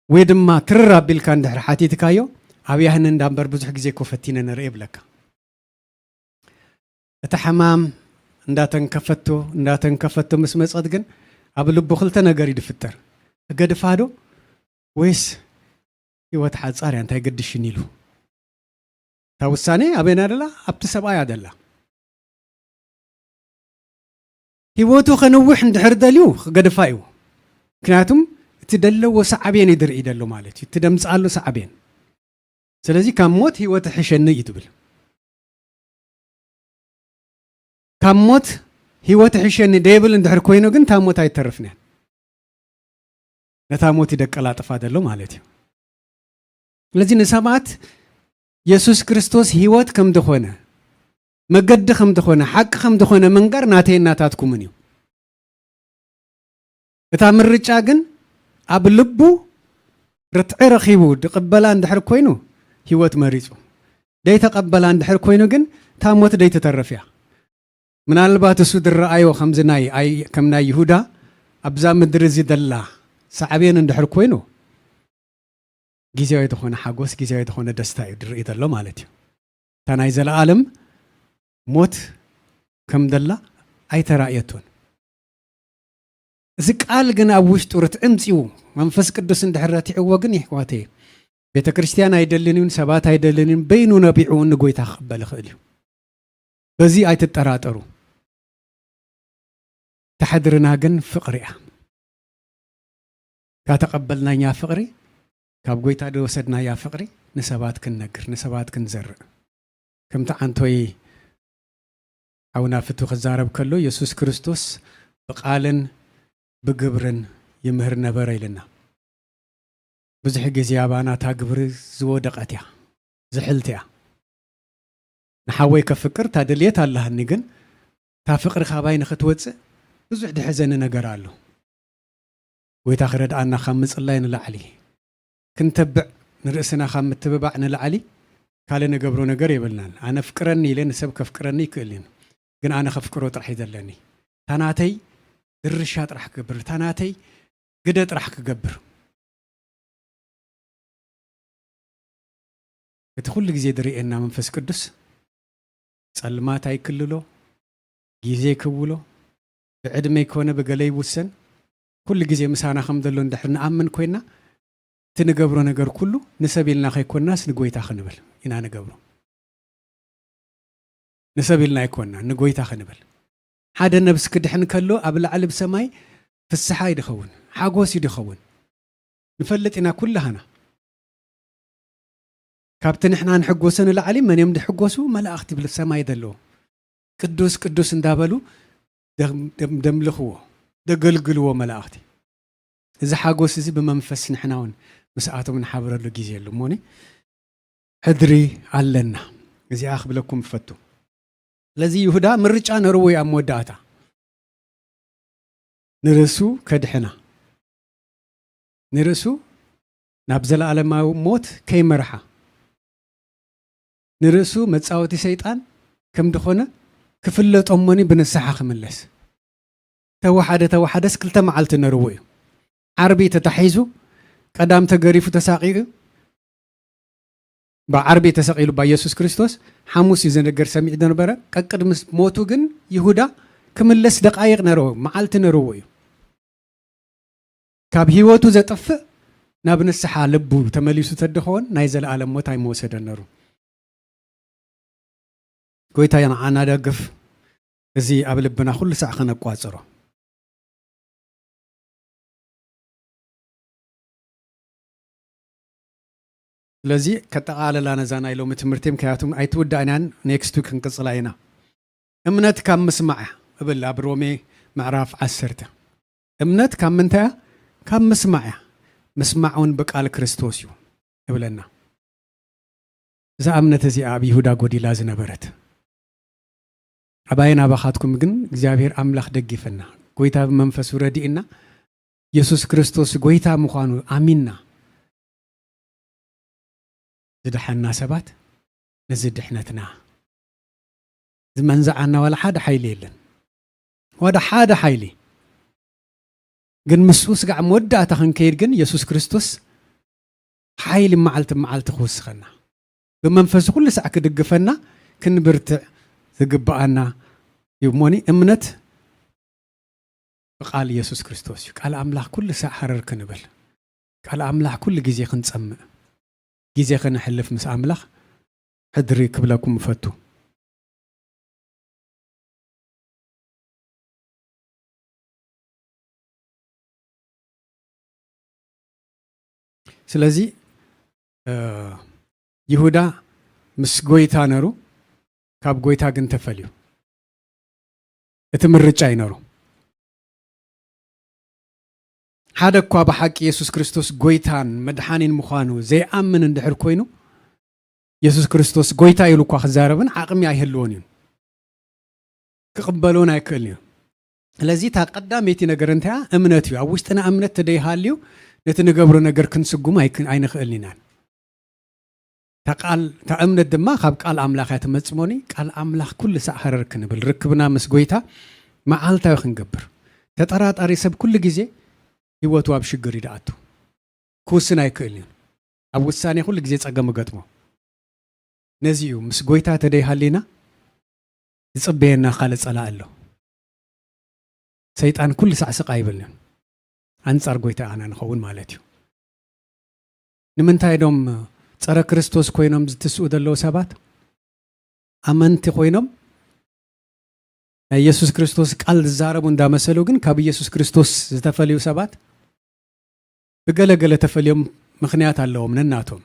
ወይ ድማ ትርር ኣቢልካ እንድሕር ሓቲትካዮ፣ ኣብ ያህን እንዳ እምበር ብዙሕ ግዜ እኮ ፈቲነ ነረ ይብለካ። እታ ሕማም እንዳተንከፈቶ እንዳተንከፈቶ ምስ መጸት ግን ኣብ ልቡ ክልተ ነገር እዩ ዝፍጠር። እገድፋ ዶ ወይስ ህይወት ሓጻር እያ እንታይ ገድሽን ኢሉ። እታ ውሳኔ ኣበይና ደላ? ኣብቲ ሰብኣያ ደላ። ህይወቱ ከንውሕ እንድሕር ደልዩ ክገድፋ እዩ። ምክንያቱም እቲ ደለዎ ሳዕቤን ይድርኢ ደሎ ማለት እዩ። እቲ ደምፅኣሉ ሳዕቤን። ስለዚ ካብ ሞት ህይወት ሕሸኒ እዩ ትብል። ካብ ሞት ህይወት ሕሸኒ ደይብል እንድሕር ኮይኑ ግን እታ ሞት ኣይተርፍን እያ። ነታ ሞት ይደቀላጥፋ ደሎ ማለት እዩ። ስለዚ ንሰባት የሱስ ክርስቶስ ህይወት ከም ዝኾነ፣ መገዲ ከም ዝኾነ፣ ሓቂ ከም ዝኾነ መንገር ናተይ እናታትኩምን እዩ። እታ ምርጫ ግን ኣብ ልቡ ርትዒ ረኺቡ ድቕበላ እንድሕር ኮይኑ ህይወት መሪጹ። ደይተቐበላ እንድሕር ኮይኑ ግን እታ ሞት ደይትተርፍ እያ። ምናልባት እሱ ድረኣዮ ከምዚ ናይ ኣይ-፣ ከም ናይ ይሁዳ ኣብዛ ምድሪ እዚ ደላ ሳዕቤን እንድሕር ኮይኑ ግዜያዊ ዝኾነ ሓጎስ፣ ግዜያዊ ዝኾነ ደስታ እዩ ድርኢ ዘሎ ማለት እዩ። እታ ናይ ዘለኣለም ሞት ከም ደላ ኣይተራእየቶን። እዚ ቃል ግን ኣብ ውሽጡ ርትዒ ምጺኡ መንፈስ ቅዱስ እንድሕር ረቲዕዎ ግን ይሕዋተይ፣ ቤተ ክርስቲያን ኣይደልን እዩን፣ ሰባት ኣይደልን እዩን፣ በይኑ ነቢዑ ንጎይታ ክቕበል ይኽእል እዩ። በዚ ኣይትጠራጠሩ። ተሕድርና ግን ፍቕሪ እያ። እታ ተቐበልናያ ፍቕሪ፣ ካብ ጎይታ ዝወሰድናያ ፍቕሪ ንሰባት ክንነግር፣ ንሰባት ክንዘርእ። ከምቲ ዓንቶይ ሓውና ፍቱ ክዛረብ ከሎ፣ የሱስ ክርስቶስ ብቓልን ብግብርን ይምህር ነበረ ኢልና። ብዙሕ ግዜ ኣባና እታ ግብሪ ዝወደቐት እያ፣ ዝሕልቲ እያ። ንሓወይ ከፍቅር እታ ድልየት ኣለሃኒ፣ ግን እታ ፍቕሪ ካባይ ንኽትወጽእ ብዙሕ ድሕዘኒ ነገር ኣሎ። ጎይታ ክረድኣና ካብ ምጽላይ ንላዕሊ፣ ክንተብዕ ንርእስና ካብ ምትብባዕ ንላዕሊ ካልእ ንገብሮ ነገር የብልናን። ኣነ ፍቅረኒ ኢለ ንሰብ ከፍቅረኒ ይክእል እዩ፣ ግን ኣነ ከፍቅሮ ጥራሕ እዩ ዘለኒ። እታ ናተይ ድርሻ ጥራሕ ክገብር፣ እታ ናተይ ግደ ጥራሕ ክገብር። እቲ ኩሉ ግዜ ዝርእየና መንፈስ ቅዱስ ጸልማት ኣይክልሎ፣ ግዜ ክውሎ፣ ብዕድመ ይኮነ ብገለ ይውሰን፣ ኩሉ ግዜ ምሳና ከም ዘሎ እንድሕር ንኣምን ኮይና፣ እቲ ንገብሮ ነገር ኩሉ ንሰብ ኢልና ከይኮንናስ ንጎይታ ክንብል ኢና ንገብሮ። ንሰብ ኢልና ኣይኮንና፣ ንጎይታ ክንብል። ሓደ ነብስ ክድሕን ከሎ ኣብ ላዕሊ ብሰማይ ፍስሓ እዩ ድኸውን፣ ሓጎስ እዩ ድኸውን። ንፈልጥ ኢና ኩላህና። ካብቲ ንሕና ንሕጎሶ ንላዕሊ መን እዮም ድሕጎሱ? መላእኽቲ ብሰማይ ዘለዉ። ቅዱስ፣ ቅዱስ እንዳበሉ ደም-፣ ደም-፣ ደምልኽዎ፣ ደገልግልዎ መላእኽቲ። እዚ ሓጎስ እዚ ብመንፈስ ንሕና እውን ምስኣቶም ንሓብረሉ ግዜ ኣሎ። እሞኒ ሕድሪ ኣለና። እዚኣ ክብለኩም እፈቱ። ስለዚ ይሁዳ ምርጫ ነርዎ እዩ ኣብ መወዳእታ። ንርእሱ ከድሕና። ንርእሱ ናብ ዘለኣለማዊ ሞት ከይመርሓ። ንርእሱ መጻወቲ ሰይጣን ከም ድኾነ ክፍለጦ እሞኒ ብንስሓ ክምለስ። ተወሓደ ተወሓደስ ክልተ መዓልቲ ነርዎ እዩ። ዓርቢ ተታሒዙ፣ ቀዳም ተገሪፉ ተሳቒዩ፣ ብዓርቢ ተሰቒሉ ባ የሱስ ክርስቶስ፣ ሓሙስ እዩ ዝነገር ሰሚዑ ዝነበረ። ቀቅድሚ ሞቱ ግን ይሁዳ ክምለስ ደቃይቕ ነርዎ፣ መዓልቲ ነርዎ እዩ። ካብ ህይወቱ ዘጥፍእ ናብ ንስሓ ልቡ ተመሊሱ ተድኸውን ናይ ዘለኣለም ሞት ኣይመወሰደን ነሩ። ጎይታ ንዓና ደግፍ። እዚ ኣብ ልብና ኩሉ ሳዕ ከነቋጽሮ። ስለዚ ከጠቓልላ ነዛ ናይ ሎሚ ትምህርቲ፣ ምክንያቱም ኣይትውዳእን እያን፣ ኔክስት ዊክ ክንቅጽላ ኢና። እምነት ካብ ምስማዕ እያ እብል ኣብ ሮሜ ምዕራፍ ዓሰርተ። እምነት ካብ ምንታይ እያ? ካብ ምስማዕ እያ። ምስማዕ እውን ብቃል ክርስቶስ እዩ እብለና። እዛ እምነት እዚኣ ኣብ ይሁዳ ጎዲላ ዝነበረት፣ ኣባይን ኣባኻትኩም ግን እግዚኣብሔር ኣምላኽ ደጊፍና፣ ጎይታ ብመንፈሱ ረዲእና፣ የሱስ ክርስቶስ ጎይታ ምዃኑ ኣሚንና ዝደሓንና ሰባት፣ ነዚ ድሕነትና ዝመንዝዓና ዋላ ሓደ ሓይሊ የለን። ዋላ ሓደ ሓይሊ። ግን ምስኡ ስጋዕ መወዳእታ ክንከይድ ግን የሱስ ክርስቶስ ሓይሊ መዓልቲ መዓልቲ ክውስኸና፣ ብመንፈሱ ኩሉ ሳዕ ክድግፈና፣ ክንብርትዕ ዝግብኣና እዩ። እሞኒ እምነት ብቃል ኢየሱስ ክርስቶስ እዩ። ቃል ኣምላኽ ኩሉ ሳዕ ሃረር ክንብል፣ ቃል ኣምላኽ ኩሉ ግዜ ክንጸምእ፣ ግዜ ከነሕልፍ ምስ ኣምላኽ ሕድሪ ክብለኩም እፈቱ። ስለዚ ይሁዳ ምስ ጎይታ ነሩ፣ ካብ ጎይታ ግን ተፈልዩ። እቲ ምርጫ እዩ ነሩ። ሓደ እኳ ብሓቂ የሱስ ክርስቶስ ጎይታን መድሓኒን ምዃኑ ዘይኣምን እንድሕር ኮይኑ፣ የሱስ ክርስቶስ ጎይታ ኢሉ እኳ ክዛረብን ዓቕሚ ኣይህልዎን እዩ። ክቕበሎን ኣይክእልን እዩ። ስለዚ እታ ቀዳመይቲ ነገር እንታይ እያ? እምነት እዩ። ኣብ ውሽጥና እምነት ተደይሃልዩ ነቲ ንገብሮ ነገር ክንስጉም ኣይክ-፣ ኣይንኽእልን ኢና። እታ ቃል፣ እታ እምነት ድማ ካብ ቃል ኣምላኽ እያ ትመጽእ እሞኒ፣ ቃል ኣምላኽ ኩሉ ሳዕ ሃረር ክንብል፣ ርክብና ምስ ጎይታ መዓልታዊ ክንገብር። ተጠራጣሪ ሰብ ኩሉ ግዜ ህይወቱ ኣብ ሽግር እዩ ዝኣቱ። ክውስን ኣይክእልን እዩ። ኣብ ውሳኔ ኩሉ ግዜ ጸገም ይገጥሞ። ነዚ እዩ ምስ ጎይታ ተደይሃሊና ዝጽበየና ካልእ ጸላኢ ኣሎ። ሰይጣን ኩሉ ሳዕ ስቕ ኣይብልን እዩ። ኣንጻር ጎይታ ኣና ንኸውን ማለት እዩ። ንምንታይ ዶም ጸረ ክርስቶስ ኮይኖም ዝትስኡ ዘለዉ ሰባት? ኣመንቲ ኮይኖም ናይ የሱስ ክርስቶስ ቃል ዝዛረቡ እንዳመሰሉ ግን ካብ ኢየሱስ ክርስቶስ ዝተፈልዩ ሰባት ብገለገለ ተፈልዮም ምኽንያት ኣለዎም ነናቶም።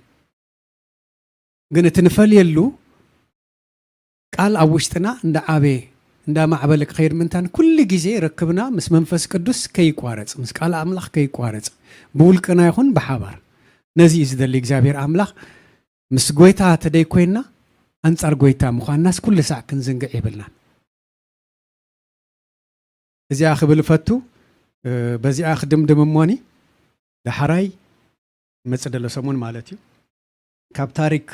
ግን እቲ ንፈልየሉ ቃል ኣብ ውሽጥና እንዳዓበየ እንዳማዕበለ ክኸይድ ምንታን ኩሉ ግዜ ርክብና ምስ መንፈስ ቅዱስ ከይቋረጽ፣ ምስ ቃል ኣምላኽ ከይቋረጽ፣ ብውልቅና ይኹን ብሓባር። ነዚ እዩ ዝደሊ እግዚኣብሔር ኣምላኽ። ምስ ጎይታ ተደይኮይንና ኣንጻር ጎይታ ምዃንናስ ኩሉ ሳዕ ክንዝንግዕ የብልናን። እዚኣ ክብል እፈቱ፣ እ፣ በዚኣ ክድምድም እሞኒ፣ ዳሕራይ መጽእ ደሎ ሰሙን ማለት እዩ። ካብ ታሪክ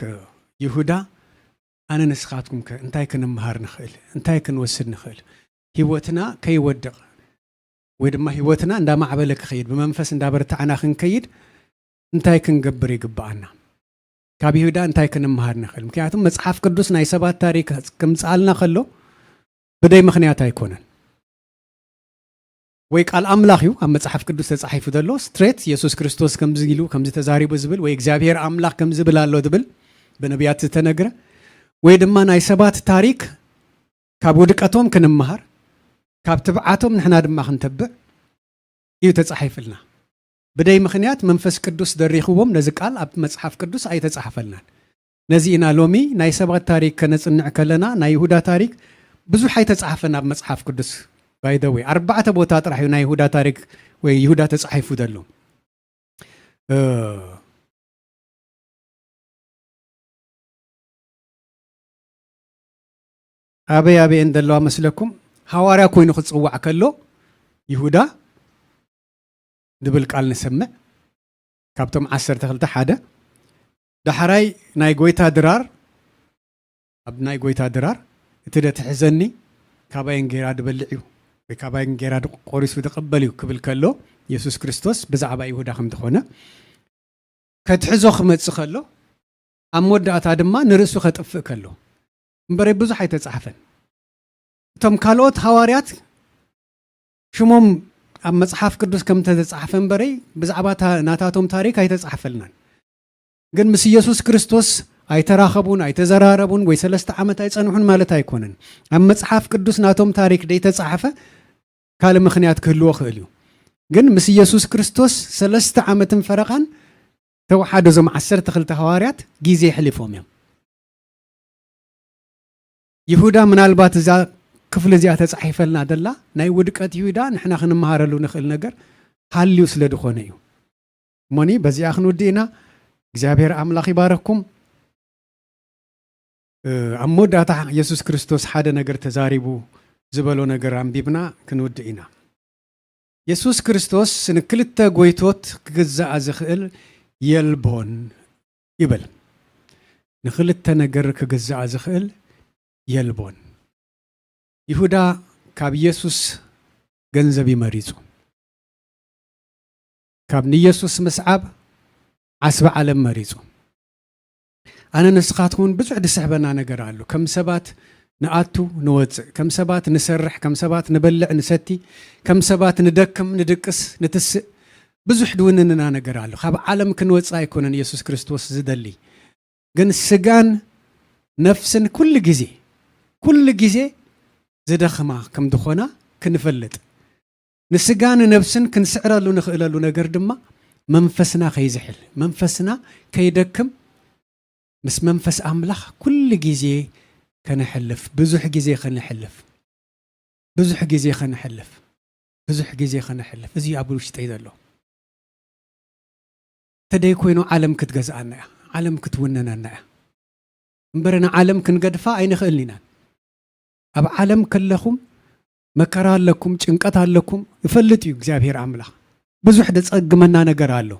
ይሁዳ ኣነ ንስኻትኩም ከ እንታይ ክንምሃር ንኽእል? እንታይ ክንወስድ ንኽእል? ህይወትና ከይወድቕ ወይ ድማ ህይወትና እንዳማዕበለ ክኸይድ፣ ብመንፈስ እንዳበርታዕና ክንከይድ እንታይ ክንገብር ይግብኣና? ካብ ይሁዳ እንታይ ክንምሃር ንኽእል? ምክንያቱም መጽሓፍ ቅዱስ ናይ ሰባት ታሪክ ክምጽኣልና ከሎ ብደይ ምኽንያት ኣይኮነን። ወይ ቃል ኣምላኽ እዩ ኣብ መጽሓፍ ቅዱስ ተጻሒፉ ዘሎ፣ ስትሬት የሱስ ክርስቶስ ከምዚ ኢሉ፣ ከምዚ ተዛሪቡ ዝብል፣ ወይ እግዚኣብሔር ኣምላኽ ከምዚ ብል ኣሎ ዝብል ብነቢያት ዝተነግረ፣ ወይ ድማ ናይ ሰባት ታሪክ ካብ ውድቀቶም ክንምሃር፣ ካብ ትብዓቶም ንሕና ድማ ክንተብዕ እዩ ተጻሒፍልና። ብደይ ምኽንያት መንፈስ ቅዱስ ደሪኽዎም ነዚ ቃል ኣብ መጽሓፍ ቅዱስ ኣይተጻሕፈልናን። ነዚ ኢና ሎሚ ናይ ሰባት ታሪክ ከነጽንዕ ከለና ናይ ይሁዳ ታሪክ ብዙሕ ኣይተጻሕፈን ኣብ መጽሓፍ ቅዱስ። ባይ ዘ ወይ ኣርባዕተ ቦታ ጥራሕ እዩ ናይ ይሁዳ ታሪክ ወይ ይሁዳ ተጻሒፉ ዘሎ። እ፣ ኣበይ ኣበየን ዘለዋ መስለኩም? ሃዋርያ ኮይኑ ክጽዋዕ ከሎ ይሁዳ ዝብል ቃል ንሰምዕ። ካብቶም ዓሰርተ ክልተ ሓደ። ዳሕራይ ናይ ጎይታ ድራር፣ ኣብ ናይ ጎይታ ድራር፣ "እቲ ደትሕዘኒ ካባይ እንጌራ ድበልዕ እዩ፣ ወይ ካባይ እንጌራ ድቆ-፣ ቆሪሱ ድቕበል እዩ" ክብል ከሎ፣ የሱስ ክርስቶስ ብዛዕባ ይሁዳ ከም ዝኾነ፣ ከትሕዞ ክመጽእ ከሎ፣ ኣብ መወዳእታ ድማ ንርእሱ ከጥፍእ ከሎ፣ እምበረይ ብዙሕ ኣይተጻሕፈን። እቶም ካልኦት ሃዋርያት ሽሞም ኣብ መጽሓፍ ቅዱስ ከም ተተጻሕፈ እምበረይ፣ ብዛዕባ እታ ናታቶም ታሪክ ኣይተጻሕፈልናን። ግን ምስ ኢየሱስ ክርስቶስ ኣይተራኸቡን፣ ኣይተዘራረቡን፣ ወይ ሰለስተ ዓመት ኣይጸንሑን ማለት ኣይኮነን። ኣብ መጽሓፍ ቅዱስ ናቶም ታሪክ ደይተጻሕፈ ካልእ ምኽንያት ክህልዎ ክእል እዩ። ግን ምስ ኢየሱስ ክርስቶስ ሰለስተ ዓመትን ፈረቓን ተወሓደ እዞም ዓሰርተ ክልተ ሃዋርያት ግዜ የሕሊፎም እዮም። ይሁዳ ምናልባት እዛ ክፍሊ እዚኣ ተጻሒፈልና ደላ፣ ናይ ውድቀት ይሁዳ ንሕና ክንመሃረሉ ንኽእል ነገር ሃልዩ ስለ ዝኾነ እዩ። እሞኒ በዚኣ ክንውድእ ኢና። እግዚኣብሔር ኣምላኽ ይባረኩም። እ፣ ኣብ መወዳእታ የሱስ ክርስቶስ ሓደ ነገር ተዛሪቡ ዝበሎ ነገር ኣንቢብና ክንውድእ ኢና። የሱስ ክርስቶስ ንክልተ ጎይቶት ክግዛኣ ዝኽእል የልቦን ይብል። ንክልተ ነገር ክግዛኣ ዝኽእል የልቦን። ይሁዳ ካብ የሱስ ገንዘብ እዩ መሪጹ። ካብ ንየሱስ ምስዓብ ዓስቢ ዓለም መሪጹ። ኣነ ንስኻትኩም እውን ብዙሕ ዝስሕበና ነገር ኣሎ። ከም ሰባት ንኣቱ ንወጽእ፣ ከም ሰባት ንሰርሕ፣ ከም ሰባት ንበልዕ ንሰቲ፣ ከም ሰባት ንደክም ንድቅስ ንትስእ፣ ብዙሕ ድውንንና ነገር ኣሎ። ካብ ዓለም ክንወጽእ ኣይኮነን ኢየሱስ ክርስቶስ ዝደሊ፣ ግን ስጋን ነፍስን ኩሉ ግዜ ኩሉ ግዜ ዝደኽማ ከም ዝኾና ክንፈልጥ፣ ንስጋን ነፍስን ክንስዕረሉ ንኽእለሉ ነገር ድማ መንፈስና ከይዝሕል፣ መንፈስና ከይደክም፣ ምስ መንፈስ ኣምላኽ ኩሉ ግዜ ከነሕልፍ፣ ብዙሕ ግዜ ከነሕልፍ፣ ብዙሕ ግዜ ከነሕልፍ፣ ብዙሕ ግዜ ከነሕልፍ። እዚ ኣብ ውሽጠይ ዘሎ። ተደይ ኮይኑ ዓለም ክትገዝኣና እያ፣ ዓለም ክትውንነና እያ። እምበር ንዓለም ክንገድፋ ኣይንኽእልን ኢና። ኣብ ዓለም ከለኹም መከራ ኣለኩም፣ ጭንቀት ኣለኩም፣ ይፈልጥ እዩ እግዚኣብሔር ኣምላኽ። ብዙሕ ደጸግመና ነገር ኣሎ።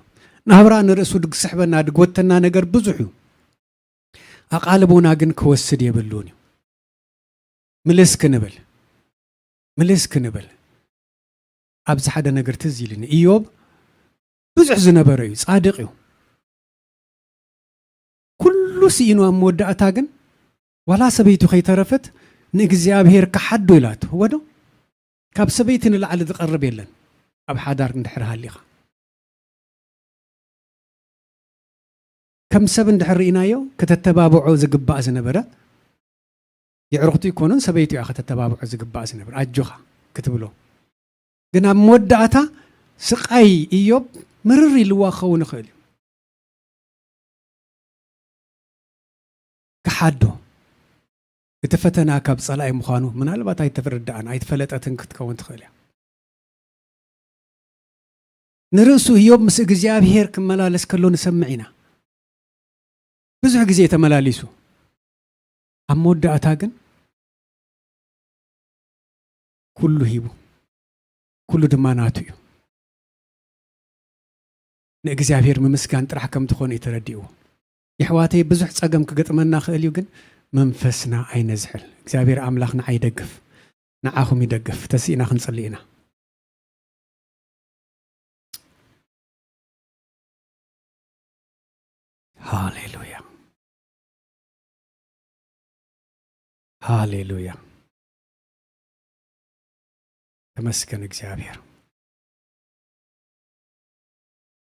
ናብራ ንርእሱ ድግስሕበና፣ ድጎተና ነገር ብዙሕ እዩ። ኣቓልቦና ግን ክወስድ የብሉን እዩ። ምልስ ክንብል፣ ምልስ ክንብል። ኣብዚ ሓደ ነገር ትዝ ኢልኒ። ኢዮብ ብዙሕ ዝነበረ እዩ፣ ጻድቕ እዩ። ኩሉ ስኢኑ ኣብ መወዳእታ ግን ዋላ ሰበይቱ ከይተረፈት ንእግዚኣብሔር ክሓዶ ኢላቶ። እወ ዶ? ካብ ሰበይቲ ንላዕሊ ዝቐርብ የለን ኣብ ሓዳር እንድሕር ሃሊኻ። ከም ሰብ እንድሕር ርኢናዮ፣ ከተተባብዖ ዝግባእ ዝነበረ፣ የዕሩኽቱ ይኮኑን ሰበይቱ እያ ከተተባብዖ ዝግባእ ዝነበረ። ኣጆኻ ክትብሎ። ግን ኣብ መወዳእታ ስቓይ ኢዮብ ምርር ኢልዋ ክኸውን ይኽእል እዩ። ክሓዶ፣ እቲ ፈተና ካብ ጸላኢ ምዃኑ ምናልባት ኣይተረድኣን፣ ኣይተፈለጠትን ክትከውን ትኽእል እያ። ንርእሱ ኢዮብ ምስ እግዚኣብሔር ክመላለስ ከሎ ንሰምዕ ኢና። ብዙሕ ግዜ ተመላሊሱ። ኣብ መወዳእታ ግን ኩሉ ሂቡ፣ ኩሉ ድማ ናቱ እዩ። ንእግዚኣብሔር ምምስጋን ጥራሕ ከም ትኾን እዩ ተረዲእዎ። የሕዋተይ፣ ብዙሕ ጸገም ክገጥመና ክእል እዩ፣ ግን መንፈስና ኣይነዝሕል። እግዚኣብሔር ኣምላኽ ንዓይ ይደግፍ፣ ንዓኹም ይደግፍ። ተሲእና ክንጽሊ ኢና። ሃሌሉያ፣ ሃሌሉያ። ተመስገን እግዚኣብሔር።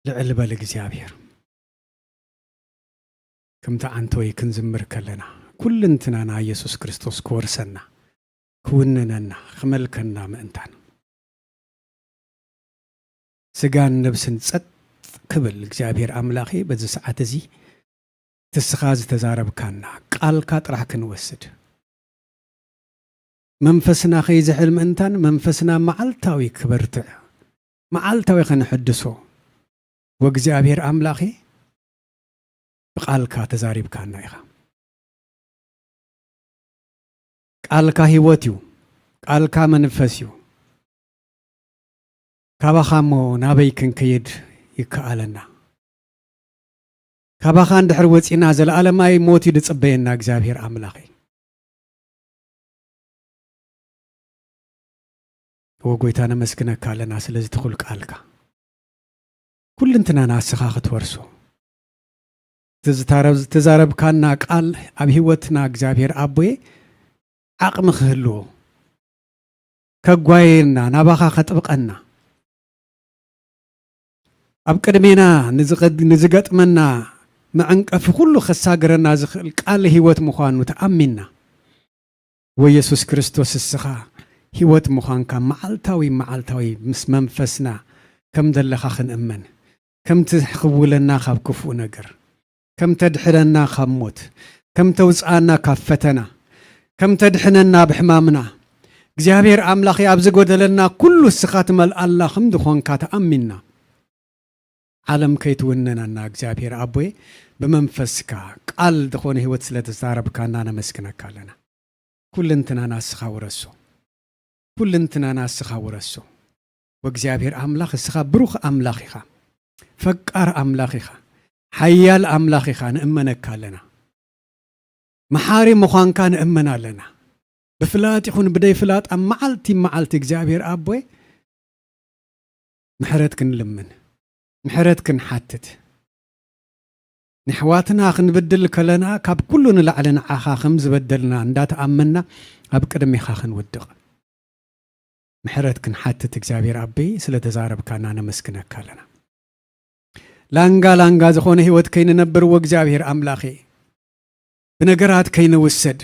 ልዕል በል እግዚኣብሔር። ከምቲ ዓንተወይ ክንዝምር ከለና፣ ኩልንትናና ኢየሱስ ክርስቶስ ክወርሰና፣ ክውንነና፣ ክመልከና ምእንታን። ስጋን ነብስን ጸጥ ክብል፣ እግዚኣብሔር ኣምላኸ፣ በዚ ሰዓት እዚ እቲ እስኻ ዝተዛረብካና ቃልካ ጥራሕ ክንወስድ፣ መንፈስና ከይዝሕል ምእንታን መንፈስና መዓልታዊ ክበርትዕ፣ መዓልታዊ ከነሐድሶ፣ ወእግዚኣብሔር ኣምላኸ፣ ብቃልካ ተዛሪብካና ኢኻ። ቃልካ ህይወት እዩ። ቃልካ መንፈስ እዩ። ካባኻ እሞ ናበይ ክንከይድ ይከኣለና? ካባኻ እንድሕር ወጺና፣ ዘለኣለማዊ ሞት እዩ ዝጽበየና፣ እግዚኣብሔር ኣምላኸይ። እወ ጎይታ፣ ነመስግነካ ኣለና ስለዚ ትኹል ቃልካ። ኩልንትናና እስኻ ክትወርሶ። እቲ ዝታረብ-፣ ዝተዛረብካና ቃል ኣብ ህይወትና እግዚኣብሔር ኣቦዬ ዓቕሚ ክህልዎ፣ ከጓየየና፣ ናባኻ ከጥብቐና፣ ኣብ ቅድሜና ንዝቐድ-፣ ንዝገጥመና መዐንቀፊ ኩሉ ከሳግረና ዝኽእል ቃል ህይወት ምዃኑ ተኣሚንና። ወየሱስ ክርስቶስ፣ እስኻ ህይወት ምዃንካ መዓልታዊ መዓልታዊ ምስ መንፈስና ከም ዘለኻ ክንእመን፣ ከም ትኽውለና ካብ ክፉእ ነገር፣ ከም ተድሕነና ካብ ሞት፣ ከም ተውጽኣና ካብ ፈተና፣ ከም ተድሕነና ኣብ ሕማምና፣ እግዚኣብሔር ኣምላኸይ፣ ኣብ ዝጎደለና ኩሉ እስኻ ትመልኣላ ከም ዝኾንካ ተኣሚንና። ዓለም ከይትውነነና እግዚኣብሔር ኣቦይ፣ ብመንፈስካ ቃል ዝኾነ ህይወት ስለ ተዛረብካና ነመስግነካ ኣለና። ኩልንትናና እስኻ ውረሶ። ኩልንትናና እስኻ ውረሶ። ወእግዚኣብሔር ኣምላኽ፣ እስኻ ብሩኽ ኣምላኽ ኢኻ። ፈቃር ኣምላኽ ኢኻ። ሓያል ኣምላኽ ኢኻ። ንእመነካ ኣለና። መሓሪ ምዃንካ ንእመን ኣለና። ብፍላጥ ይኹን ብደይ ፍላጥ ኣብ መዓልቲ መዓልቲ እግዚኣብሔር ኣቦይ ምሕረት ክንልምን፣ ምሕረት ክንሓትት፣ ንሕዋትና ክንብድል ከለና ካብ ኩሉ ንላዕሊ ንዓኻ ከም ዝበደልና እንዳተኣመና ኣብ ቅድሜኻ ክንውድቕ ምሕረት ክንሓትት እግዚኣብሔር ኣበይ ስለ ተዛረብካና ነመስግነካ ኣለና። ላንጋ ላንጋ ዝኾነ ህይወት ከይንነብርዎ እግዚኣብሔር ኣምላኸ ብነገራት ከይንውሰድ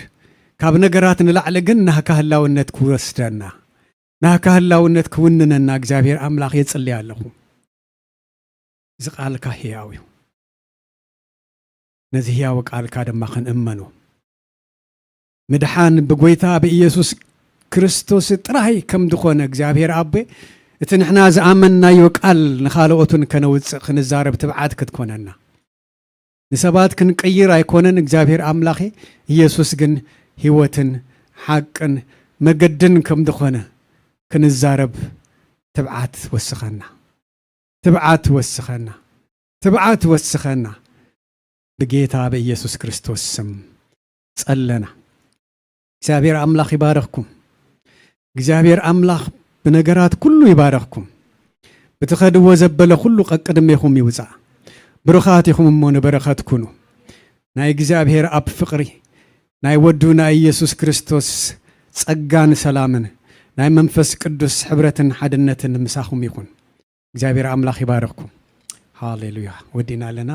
ካብ ነገራት ንላዕሊ ግን ናህካ ህላውነት ክወስደና ናህካ ህላውነት ክውንነና እግዚኣብሔር ኣምላኽ የጽልይ ኣለኹ። እዚ ቃልካ ህያው እዩ። ነዚ ህያው ቃልካ ድማ ክንእመኖ ምድሓን ብጎይታ ብኢየሱስ ክርስቶስ ጥራይ ከም ዝኾነ እግዚኣብሔር ኣቦ እቲ ንሕና ዝኣመንናዮ ቃል ንኻልኦቱን ከነውፅእ ክንዛረብ ትብዓት ክትኮነና ንሰባት ክንቅይር ኣይኮነን እግዚኣብሔር ኣምላኸ። ኢየሱስ ግን ህይወትን ሓቅን መገድን ከም ዝኾነ ክንዛረብ ትብዓት ወስኸና ትብዓት ወስኸና ትብዓት ወስኸና ብጌታ ብኢየሱስ ክርስቶስ ስም ጸለና። እግዚኣብሔር ኣምላኽ ይባረኽኩም። እግዚኣብሔር ኣምላኽ ብነገራት ኩሉ ይባረኽኩም። ብትኸድዎ ዘበለ ኩሉ ቀቅድሜኹም ይውፃእ። ብሩኻት ኢኹም እሞ ንበረኸት ኩኑ። ናይ እግዚኣብሔር ኣብ ፍቕሪ ናይ ወዱ ናይ ኢየሱስ ክርስቶስ ጸጋን ሰላምን ናይ መንፈስ ቅዱስ ሕብረትን ሓድነትን ምሳኹም ይኹን። እግዚኣብሔር ኣምላኽ ይባረኽኩም። ሃሌሉያ። ወዲና ኣለና።